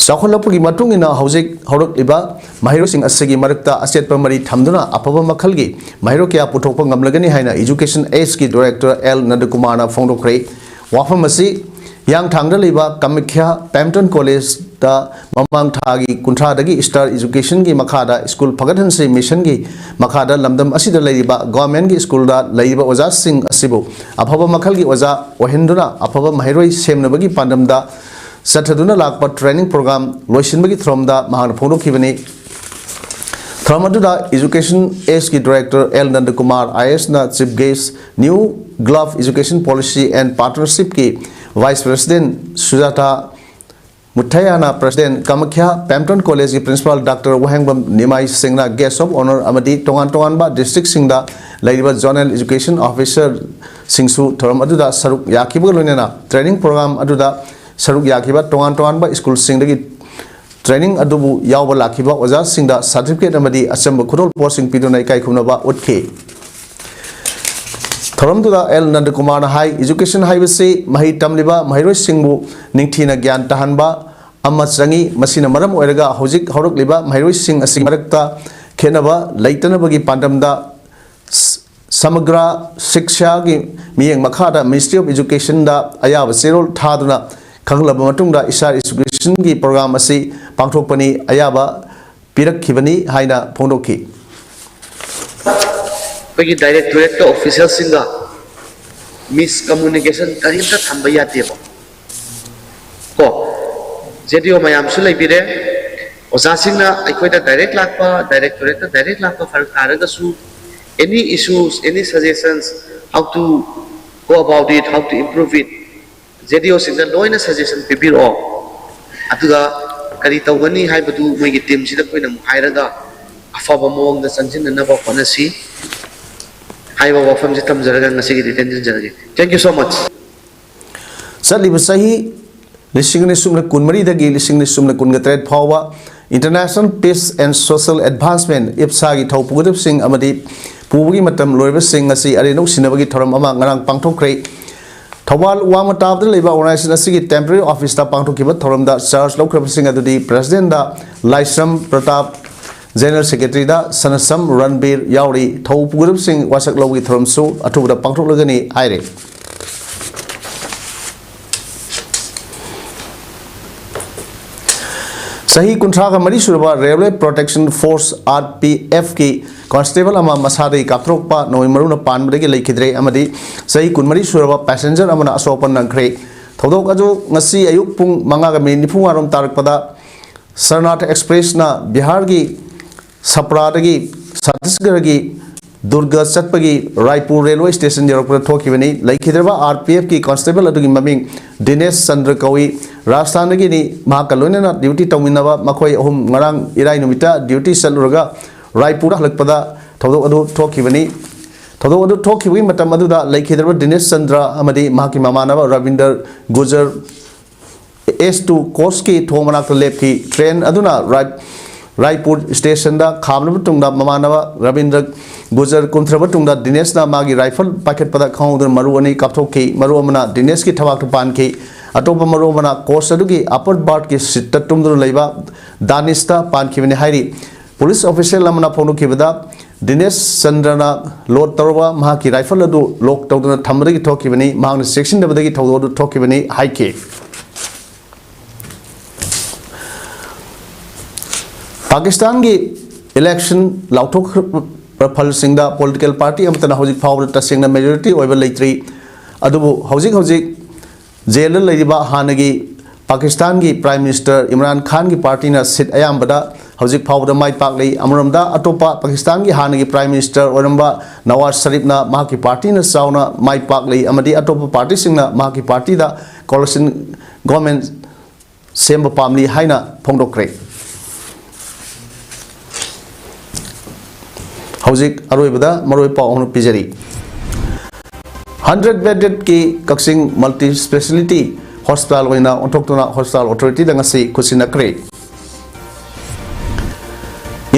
ꯆꯥꯎꯈꯠꯂꯛꯄꯒꯤ ꯃꯇꯨꯡ ꯏꯟꯅ ꯍꯧꯖꯤꯛ ꯍꯧꯔꯛꯂꯤꯕ ꯃꯍꯩꯔꯣꯏꯁꯤꯡ ꯑꯁꯤꯒꯤ ꯃꯔꯛꯇ ꯑꯆꯦꯠꯄ ꯃꯔꯤ ꯊꯝꯗꯨꯅ ꯑꯐꯕ ꯃꯈꯜꯒꯤ ꯃꯍꯩꯔꯣꯏ ꯀꯌꯥ ꯄꯨꯊꯣꯛꯄ ꯉꯝꯂꯒꯅꯤ ꯍꯥꯏꯅ ꯏꯖꯨꯀꯦꯁꯟ ꯑꯦꯖꯀꯤ ꯗꯥꯏꯔꯦꯛꯇꯔ ꯑꯦꯜ ꯅꯟꯗꯀꯨꯃꯥꯔꯅ ꯐꯣꯡꯗꯣꯛꯈ꯭ꯔꯦ꯫ ꯋꯥꯐꯝ ꯑꯁꯤ ꯍꯤꯌꯥꯡꯊꯥꯡꯗ ꯂꯩꯕ ꯀꯥꯃꯈ꯭ꯌꯥ ꯄꯦꯝꯇꯟ ꯀꯣꯂꯦꯖꯇ ꯃꯃꯥꯡ ꯊꯥꯒꯤ ꯀꯨꯟꯊ꯭ꯔꯥꯗꯒꯤ ꯁ꯭ꯇꯥꯔ ꯑꯦꯖꯨꯀꯦꯁꯟꯒꯤ ꯃꯈꯥꯗ ꯁ꯭ꯀꯨꯜ ꯐꯒꯠꯍꯟꯁꯤ ꯃꯤꯁꯟꯒꯤ ꯃꯈꯥꯗ ꯂꯝꯗꯝ ꯑꯁꯤꯗ ꯂꯩꯔꯤꯕ ꯒꯣꯔꯃꯦꯟꯒꯤ ꯁ꯭ꯀꯨꯜꯗ ꯂꯩꯔꯤꯕ ꯑꯣꯖꯥꯁꯤꯡ ꯑꯁꯤꯕꯨ ꯑꯐꯕ ꯃꯈꯜꯒꯤ ꯑꯣꯖꯥ ꯑꯣꯏꯍꯟꯗꯨꯅ ꯑꯐꯕ ꯃꯍꯩꯔꯣꯏ ꯁꯦꯝꯅꯕꯒꯤ ꯄꯥꯟꯗꯝꯗ ꯆꯠꯊꯗꯨꯅ ꯂꯥꯛꯄ ꯇ꯭ꯔꯦꯅꯤꯡ ꯄ꯭ꯔꯣꯒ꯭ꯔꯥꯝ ꯂꯣꯏꯁꯤꯟꯕꯒꯤ ꯊꯧꯔꯝꯗ ꯃꯍꯥꯛꯅ ꯐꯣꯡꯗꯣꯛꯈꯤꯕꯅꯤ꯫ ꯊꯧꯔꯝ ꯑꯗꯨꯗ ꯏꯖꯨꯀꯦꯁꯟ ꯑꯦꯁꯀꯤ ꯗꯥꯏꯔꯦꯛꯇꯔ ꯑꯦꯜ ꯅꯟꯗꯀꯨꯃꯥꯔ ꯑꯥꯏ ꯑꯦꯁꯅ chief guest, new global education policy and ꯄꯥꯔꯠꯅꯔꯁꯤꯞꯀꯤ ꯚꯥꯏꯁ ꯄ꯭ꯔꯦꯁꯤꯗꯦꯟ ꯁꯨꯖꯥꯇꯥ ꯃꯨꯊꯌꯥꯅ, ꯄ꯭ꯔꯦꯁꯤꯗꯦꯟ ꯀꯥꯃꯈ꯭ꯌꯥ ꯄꯦꯝꯇꯟ ꯀꯣꯂꯦꯖꯀꯤ ꯄ꯭ꯔꯤꯟꯁꯤꯄꯥꯜ ꯗꯥꯛꯇꯔ ꯋꯥꯍꯦꯡꯕꯝ ꯅꯤꯃꯥꯏ ꯁꯤꯡꯅ ꯒꯦꯁ ꯑꯣꯐ ꯑꯣꯅꯔ ꯑꯃꯗꯤ ꯇꯣꯉꯥꯟ ꯇꯣꯉꯥꯟꯕ ꯗꯤꯁꯇ꯭ꯔꯤꯛꯁꯤꯡꯗ ꯂꯩꯔꯤꯕ ꯖꯣꯅꯦꯜ ꯏꯖꯨꯀꯦꯁꯟ ꯑꯣꯐꯤꯁꯔꯁꯤꯡꯁꯨ ꯊꯧꯔꯝ ꯑꯗꯨꯗ ꯁꯔꯨꯛ ꯌꯥꯈꯤꯕꯒ ꯂꯣꯏꯅꯅ ꯇ꯭ꯔꯦꯅꯤꯡ ꯄ꯭ꯔꯣꯒ꯭ꯔꯥꯝ ꯑꯗꯨꯗ ꯁꯔꯨꯛ ꯌꯥꯈꯤꯕ ꯇꯣꯉꯥꯟ ꯇꯣꯉꯥꯟꯕ ꯁ꯭ꯀꯨꯜꯁꯤꯡꯗꯒꯤ ꯇ꯭ꯔꯦꯅꯤꯡ ꯑꯗꯨꯕꯨ ꯌꯥꯎꯕ ꯂꯥꯛꯈꯤꯕ ꯑꯣꯖꯥꯁꯤꯡꯗ ꯁꯥꯔꯇꯤꯐꯤꯀꯦꯠ ꯑꯃꯗꯤ ꯑꯆꯝꯕ ꯈꯨꯗꯣꯜ ꯄꯣꯠꯁꯤꯡ ꯄꯤꯗꯨꯅ ꯏꯀꯥꯏ ꯈꯨꯝꯅꯕ ꯎꯠꯈꯤ꯫ ꯊꯧꯔꯝꯗꯨꯗ ꯑꯦꯜ ꯅꯟꯗꯀꯨꯃꯥꯔꯅ ꯍꯥꯏ, ꯏꯖꯨꯀꯦꯁꯟ ꯍꯥꯏꯕꯁꯤ ꯃꯍꯩ ꯇꯝꯂꯤꯕ ꯃꯍꯩꯔꯣꯏꯁꯤꯡꯕꯨ ꯅꯤꯡꯊꯤꯅ ꯒ꯭ꯌꯥꯟ ꯇꯥꯍꯟꯕ ꯑꯃ ꯆꯪꯏ꯫ ꯃꯁꯤꯅ ꯃꯔꯝ ꯑꯣꯏꯔꯒ ꯍꯧꯖꯤꯛ ꯍꯧꯔꯛꯂꯤꯕ ꯃꯍꯩꯔꯣꯏꯁꯤꯡ ꯑꯁꯤꯒꯤ ꯃꯔꯛꯇ ꯈꯦꯠꯅꯕ ꯂꯩꯇꯅꯕꯒꯤ ꯄꯥꯟꯗꯝꯗ ꯁꯃꯒ꯭ꯔꯥ ꯁꯤꯛꯁꯥꯒꯤ ꯃꯤꯠꯌꯦꯡ ꯃꯈꯥꯗ ꯃꯤꯅꯤꯁꯇ꯭ꯔꯤ ꯑꯣꯐ ꯏꯖꯨꯀꯦꯁꯟꯗ ꯑꯌꯥꯕ ꯆꯦꯔꯣꯜ ꯊꯥꯗꯨꯅ ꯈꯪꯍꯜꯂꯕ ꯃꯇꯨꯡꯗ ꯏꯁꯥ ꯏꯖꯨꯀꯦꯁꯟꯒꯤ ꯄ꯭ꯔꯣꯒ꯭ꯔꯥꯝ ꯑꯁꯤ ꯄꯥꯡꯊꯣꯛꯄꯅꯤ꯫ ꯑꯌꯥꯕ ꯄꯤꯔꯛꯈꯤꯕꯅꯤ ꯍꯥꯏꯅ ꯐꯣꯡꯗꯣꯛꯈꯤ꯫ ꯑꯩꯈꯣꯏꯒꯤ ꯗꯥꯏꯔꯦꯛꯇꯣꯔꯦꯠꯀ ꯑꯣꯐꯤꯁꯤꯌꯦꯜꯁꯤꯡꯒ ꯃꯤꯁꯀꯝꯃꯨꯅꯤꯀꯦꯁꯟ ꯀꯔꯤꯝꯇ ꯊꯝꯕ ꯌꯥꯗꯦꯕ꯫ ꯀꯣ, ꯖꯦ ꯗꯤ ꯑꯣ ꯃꯌꯥꯝꯁꯨ ꯂꯩꯕꯤꯔꯦ꯫ ꯑꯣꯖꯥꯁꯤꯡꯅ ꯑꯩꯈꯣꯏꯗ ꯗꯥꯏꯔꯦꯛ ꯂꯥꯛꯄ, ꯗꯥꯏꯔꯦꯛꯇꯣꯔꯦꯠꯇ ꯗꯥꯏꯔꯦꯛ ꯂꯥꯛꯄ ꯐꯔꯛ ꯇꯥꯔꯒꯁꯨ, any issues, any suggestions, how to go about it, how to improve it, J D ꯑꯣꯁꯤꯡꯗ ꯂꯣꯏꯅ ꯁꯖꯦꯁꯟ ꯄꯤꯕꯤꯔꯛꯑꯣ꯫ ꯑꯗꯨꯒ ꯀꯔꯤ ꯇꯧꯒꯅꯤ ꯍꯥꯏꯕꯗꯨ ꯃꯣꯏꯒꯤ ꯇꯤꯝꯁꯤꯗ ꯑꯩꯈꯣꯏꯅ ꯑꯃꯨꯛ ꯍꯥꯏꯔꯒ ꯑꯐꯕ ꯃꯑꯣꯡꯗ ꯆꯪꯁꯤꯟꯅꯅꯕ ꯍꯣꯠꯅꯁꯤ ꯍꯥꯏꯕ ꯋꯥꯐꯝꯁꯤ ꯊꯝꯖꯔꯒ ꯉꯁꯤꯒꯤꯗꯤ ꯇꯦꯟꯁꯤꯟꯖꯔꯒꯦ꯫ Thank you so much. ꯆꯠꯂꯤꯕ ꯆꯍꯤ ꯂꯤꯁꯤꯡ ꯑꯅꯤ ꯁꯨꯞꯅ ꯀꯨꯟꯃꯔꯤꯗꯒꯤ ꯂꯤꯁꯤꯡ ꯑꯅꯤ ꯁꯨꯞꯅ ꯀꯨꯟꯒ ꯇꯔꯦꯠ ꯐꯥꯎꯕ International Peace and Social Advancement, ꯏꯞꯁꯥꯒꯤ ꯊꯧ ꯄꯨꯒꯗꯕꯁꯤꯡ ꯑꯃꯗꯤ ꯄꯨꯕꯒꯤ ꯃꯇꯝ ꯂꯣꯏꯔꯕꯁꯤꯡ ꯑꯁꯤ ꯑꯔꯦꯟ ꯅꯧꯁꯤꯟꯅꯕꯒꯤ ꯊꯧꯔꯝ ꯑꯃ ꯉꯔꯥꯡ ꯄꯥꯡꯊꯣꯛꯈ꯭ꯔꯦ꯫ ꯊꯧꯕꯥꯜ ꯋꯥꯡꯃ ꯇꯥꯕꯗ ꯂꯩꯕ ꯑꯣꯔꯒꯅꯥꯏꯖꯦꯁꯟ ꯑꯁꯤꯒꯤ ꯇꯦꯝꯄꯔꯦꯔꯤ ꯑꯣꯐꯤꯁꯇ ꯄꯥꯡꯊꯣꯛꯈꯤꯕ ꯊꯧꯔꯝꯗ ꯆꯥꯔꯖ ꯂꯧꯈ꯭ꯔꯕꯁꯤꯡ ꯑꯗꯨꯗꯤ ꯄ꯭ꯔꯦꯁꯤꯗꯦꯟꯗ ꯂꯥꯏꯁ꯭ꯔꯝ ꯄ꯭ꯔꯇꯥꯞ, ꯖꯦꯅꯔꯦꯜ ꯁꯦꯀ꯭ꯔꯦꯇꯔꯤꯗ ꯁꯅꯁꯝ ꯔꯟꯕꯤꯔ ꯌꯥꯎꯔꯤ꯫ ꯊꯧ ꯄꯨꯒꯗꯕꯁꯤꯡ ꯋꯥꯁꯛ ꯂꯧꯕꯒꯤ ꯊꯧꯔꯝꯁꯨ ꯑꯊꯨꯕꯗ ꯄꯥꯡꯊꯣꯛꯂꯒꯅꯤ ꯍꯥꯏꯔꯦ꯫ ꯆꯍꯤ ꯀꯨꯟꯊ꯭ꯔꯥꯒ ꯃꯔꯤ ꯁꯨꯔꯕ Railway Protection Force, R P F ꯀꯤ constable ꯑꯃ ꯃꯁꯥꯗꯒꯤ ꯀꯥꯞꯊꯣꯔꯛꯄ ꯅꯣꯡꯃꯩ ꯃꯔꯨꯅ ꯄꯥꯟꯕꯗꯒꯤ ꯂꯩꯈꯤꯗ꯭ꯔꯦ ꯑꯃꯗꯤ ꯆꯍꯤ ꯀꯨꯟꯃꯔꯤ ꯁꯨꯔꯕ passenger ꯑꯃꯅ ꯑꯁꯣꯛ ꯑꯄꯟ ꯅꯪꯈ꯭ꯔꯦ꯫ ꯊꯧꯗꯣꯛ ꯑꯗꯨ ꯉꯁꯤ ꯑꯌꯨꯛ ꯄꯨꯡ ꯃꯉꯥꯒ ꯃꯤꯅꯤꯠ ꯅꯤꯐꯨ ꯃꯉꯥꯔꯣꯝ ꯇꯥꯔꯛꯄꯗ ꯁꯔꯅꯥꯊ ꯑꯦꯛꯁꯄ꯭ꯔꯦꯁꯅ ꯕꯤꯍꯥꯔꯒꯤ ꯁꯄ꯭ꯔꯥꯗꯒꯤ ꯁꯠꯇꯤꯁꯒꯔꯒꯤ ꯗꯨꯔꯒ ꯆꯠꯄꯒꯤ ꯔꯥꯏꯄꯨꯔ railway station ꯌꯧꯔꯛꯄꯗ ꯊꯣꯛꯈꯤꯕꯅꯤ꯫ ꯂꯩꯈꯤꯗ꯭ꯔꯕ R P F ꯀꯤ constable ꯑꯗꯨꯒꯤ ꯃꯃꯤꯡ ꯗꯤꯅꯦꯁ ꯆꯟꯗ꯭ꯔ ꯀꯧꯏ꯫ ꯔꯥꯖꯁꯊꯥꯟꯗꯒꯤꯅꯤ꯫ ꯃꯍꯥꯛꯀ ꯂꯣꯏꯅꯅ duty ꯇꯧꯃꯤꯟꯅꯕ ꯃꯈꯣꯏ ꯑꯍꯨꯝ ꯉꯔꯥꯡ ꯏꯔꯥꯏ ꯅꯨꯃꯤꯠꯇ duty ꯆꯠꯂꯨꯔꯒ ꯔꯥꯏꯄꯨꯔꯗ ꯍꯜꯂꯛꯄꯗ ꯊꯧꯗꯣꯛ ꯑꯗꯨ ꯊꯣꯛꯈꯤꯕꯅꯤ꯫ ꯊꯧꯗꯣꯛ ꯑꯗꯨ ꯊꯣꯛꯈꯤꯕꯒꯤ ꯃꯇꯝ ꯑꯗꯨꯗ ꯂꯩꯈꯤꯗ꯭ꯔꯕ ꯗꯤꯅꯦꯁ ꯆꯟꯗ꯭ꯔ ꯑꯃꯗꯤ ꯃꯍꯥꯛꯀꯤ ꯃꯃꯥꯟꯅꯕ ꯔꯕꯤꯟꯗꯔ ꯒꯨꯖꯔ S two coachꯀꯤ ꯊꯣꯡ ꯃꯅꯥꯛꯇ ꯂꯦꯞꯈꯤ꯫ Train ꯑꯗꯨꯅ ꯔꯥꯏ-, ꯔꯥꯏꯄꯨꯔ stationꯗ ꯈꯥꯝꯂꯕ ꯃꯇꯨꯡꯗ ꯃꯃꯥꯟꯅꯕ ꯔꯕꯤꯟꯗ꯭ꯔ ꯒꯨꯖꯔ ꯀꯨꯝꯊꯔꯕ ꯃꯇꯨꯡꯗ ꯗꯤꯅꯦꯁꯅ ꯃꯥꯒꯤ rifle ꯄꯥꯏꯈꯠꯄꯗ ꯈꯪꯍꯧꯗꯅ ꯃꯔꯨ ꯑꯅꯤ ꯀꯥꯞꯊꯣꯛꯈꯤ꯫ ꯃꯔꯨ ꯑꯃꯅ ꯗꯤꯅꯦꯁꯀꯤ ꯊꯕꯥꯛꯇ ꯄꯥꯟꯈꯤ꯫ ꯑꯇꯣꯞꯄ ꯃꯔꯨ ꯑꯃꯅ coach ꯑꯗꯨꯒꯤ upper berthꯀꯤ seatꯇ ꯇꯨꯝꯗꯨꯅ ꯂꯩꯕ ꯗꯥꯅꯤꯁꯇ ꯄꯥꯟꯈꯤꯕꯅꯤ ꯍꯥꯏꯔꯤ꯫ Police official ꯑꯃꯅ ꯐꯣꯡꯗꯣꯛꯈꯤꯕꯗ, ꯗꯤꯅꯦꯁ ꯆꯟꯗ꯭ꯔꯅ load ꯇꯧꯔꯕ ꯃꯍꯥꯛꯀꯤ rifle ꯑꯗꯨ lock ꯇꯧꯗꯨꯅ ꯊꯝꯕꯗꯒꯤ ꯊꯣꯛꯈꯤꯕꯅꯤ꯫ ꯃꯍꯥꯛꯅ ꯆꯦꯛꯁꯤꯟꯗꯕꯗꯒꯤ ꯊꯧꯗꯣꯛ ꯑꯗꯨ ꯊꯣꯛꯈꯤꯕꯅꯤ ꯍꯥꯏꯈꯤ꯫ ꯄꯥꯀꯤꯁꯇꯥꯟꯒꯤ election ꯂꯥꯎꯊꯣꯛꯈ꯭ꯔꯕ ꯐꯜꯁꯤꯡꯗ political party ꯑꯃꯠꯇꯅ ꯍꯧꯖꯤꯛ ꯐꯥꯎꯕꯗ ꯇꯁꯦꯡꯅ majority ꯑꯣꯏꯕ ꯂꯩꯇ꯭ꯔꯤ꯫ ꯑꯗꯨꯕꯨ ꯍꯧꯖꯤꯛ ꯍꯧꯖꯤꯛ jailꯗ ꯂꯩꯔꯤꯕ ꯍꯥꯟꯅꯒꯤ ꯄꯥꯀꯤꯁꯇꯥꯟꯒꯤ Prime Minister ꯏꯝꯔꯥꯟ ꯈꯥꯟꯒꯤ partyꯅ seat ꯑꯌꯥꯝꯕꯗ ꯍꯧꯖꯤꯛ ꯐꯥꯎꯕꯗ ꯃꯥꯏ ꯄꯥꯛꯂꯤ꯫ ꯑꯃꯔꯣꯝꯗ, ꯑꯇꯣꯞꯄ ꯄꯥꯀꯤꯁꯇꯥꯟꯒꯤ ꯍꯥꯟꯅꯒꯤ Prime Minister ꯑꯣꯏꯔꯝꯕ ꯅꯋꯥꯖ ꯁꯔꯤꯐꯅ ꯃꯍꯥꯛꯀꯤ partyꯅ ꯆꯥꯎꯅ ꯃꯥꯏ ꯄꯥꯛꯂꯤ ꯑꯃꯗꯤ ꯑꯇꯣꯞꯄ partyꯁꯤꯡꯅ ꯃꯍꯥꯛꯀꯤ partyꯗ coalition government ꯁꯦꯝꯕ ꯄꯥꯝꯂꯤ ꯍꯥꯏꯅ ꯐꯣꯡꯗꯣꯛꯈ꯭ꯔꯦ꯫ ꯍꯧꯖꯤꯛ ꯑꯔꯣꯏꯕꯗ ꯃꯔꯨꯑꯣꯏꯕ ꯄꯥꯎ ꯑꯃ ꯄꯤꯖꯔꯤ꯫ Hundred beddedꯀꯤ ꯀꯛꯆꯤꯡ multi speciality hospital ꯑꯣꯏꯅ ꯑꯣꯟꯊꯣꯛꯇꯨꯅ hospital authorityꯗ ꯉꯁꯤ ꯈꯨꯠꯁꯤꯟꯅꯈ꯭ꯔꯦ꯫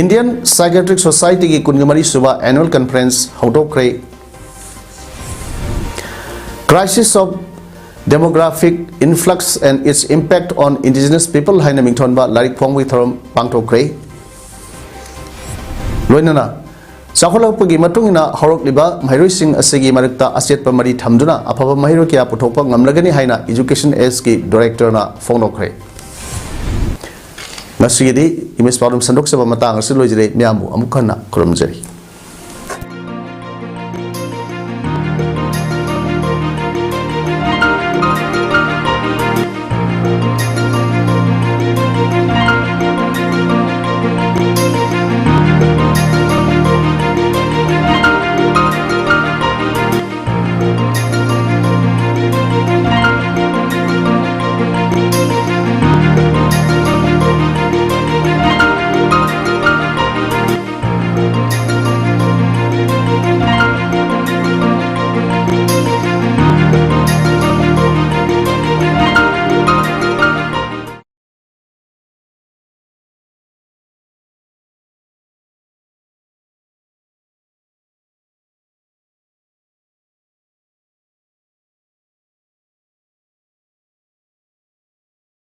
Indian Psychiatric Societyꯒꯤ ꯀꯨꯟꯒ ꯃꯔꯤ ꯁꯨꯕ annual conference ꯍꯧꯗꯣꯛꯈ꯭ꯔꯦ꯫ Crisis of Demographic Influx and Its Impact on Indigenous People ꯍꯥꯏꯅ ꯃꯤꯡꯊꯣꯟꯕ ꯂꯥꯏꯔꯤꯛ ꯐꯣꯡꯕꯒꯤ ꯊꯧꯔꯝ ꯄꯥꯡꯊꯣꯛꯈ꯭ꯔꯦ꯫ ꯂꯣꯏꯅꯅ ꯆꯥꯎꯈꯠꯂꯛꯄꯒꯤ ꯃꯇꯨꯡ ꯏꯟꯅ ꯍꯧꯔꯛꯂꯤꯕ ꯃꯍꯩꯔꯣꯏꯁꯤꯡ ꯑꯁꯤꯒꯤ ꯃꯔꯛꯇ ꯑꯆꯦꯠꯄ ꯃꯔꯤ ꯊꯝꯗꯨꯅ ꯑꯐꯕ ꯃꯍꯩꯔꯣꯏ ꯀꯌꯥ ꯄꯨꯊꯣꯛꯄ ꯉꯝꯂꯒꯅꯤ ꯍꯥꯏꯅ Education Edgeꯀꯤ directorꯅ ꯐꯣꯡꯗꯣꯛꯈ꯭ꯔꯦ꯫ ꯉꯁꯤꯒꯤꯗꯤ ꯏꯪꯂꯤꯁ ꯄꯥꯎꯗꯝ ꯁꯟꯗꯣꯛꯆꯕ ꯃꯇꯥꯡ ꯑꯁꯤ ꯂꯣꯏꯖꯔꯦ꯫ ꯃꯌꯥꯝꯕꯨ ꯑꯃꯨꯛ ꯍꯟꯅ ꯈꯨꯔꯨꯝꯖꯔꯤ꯫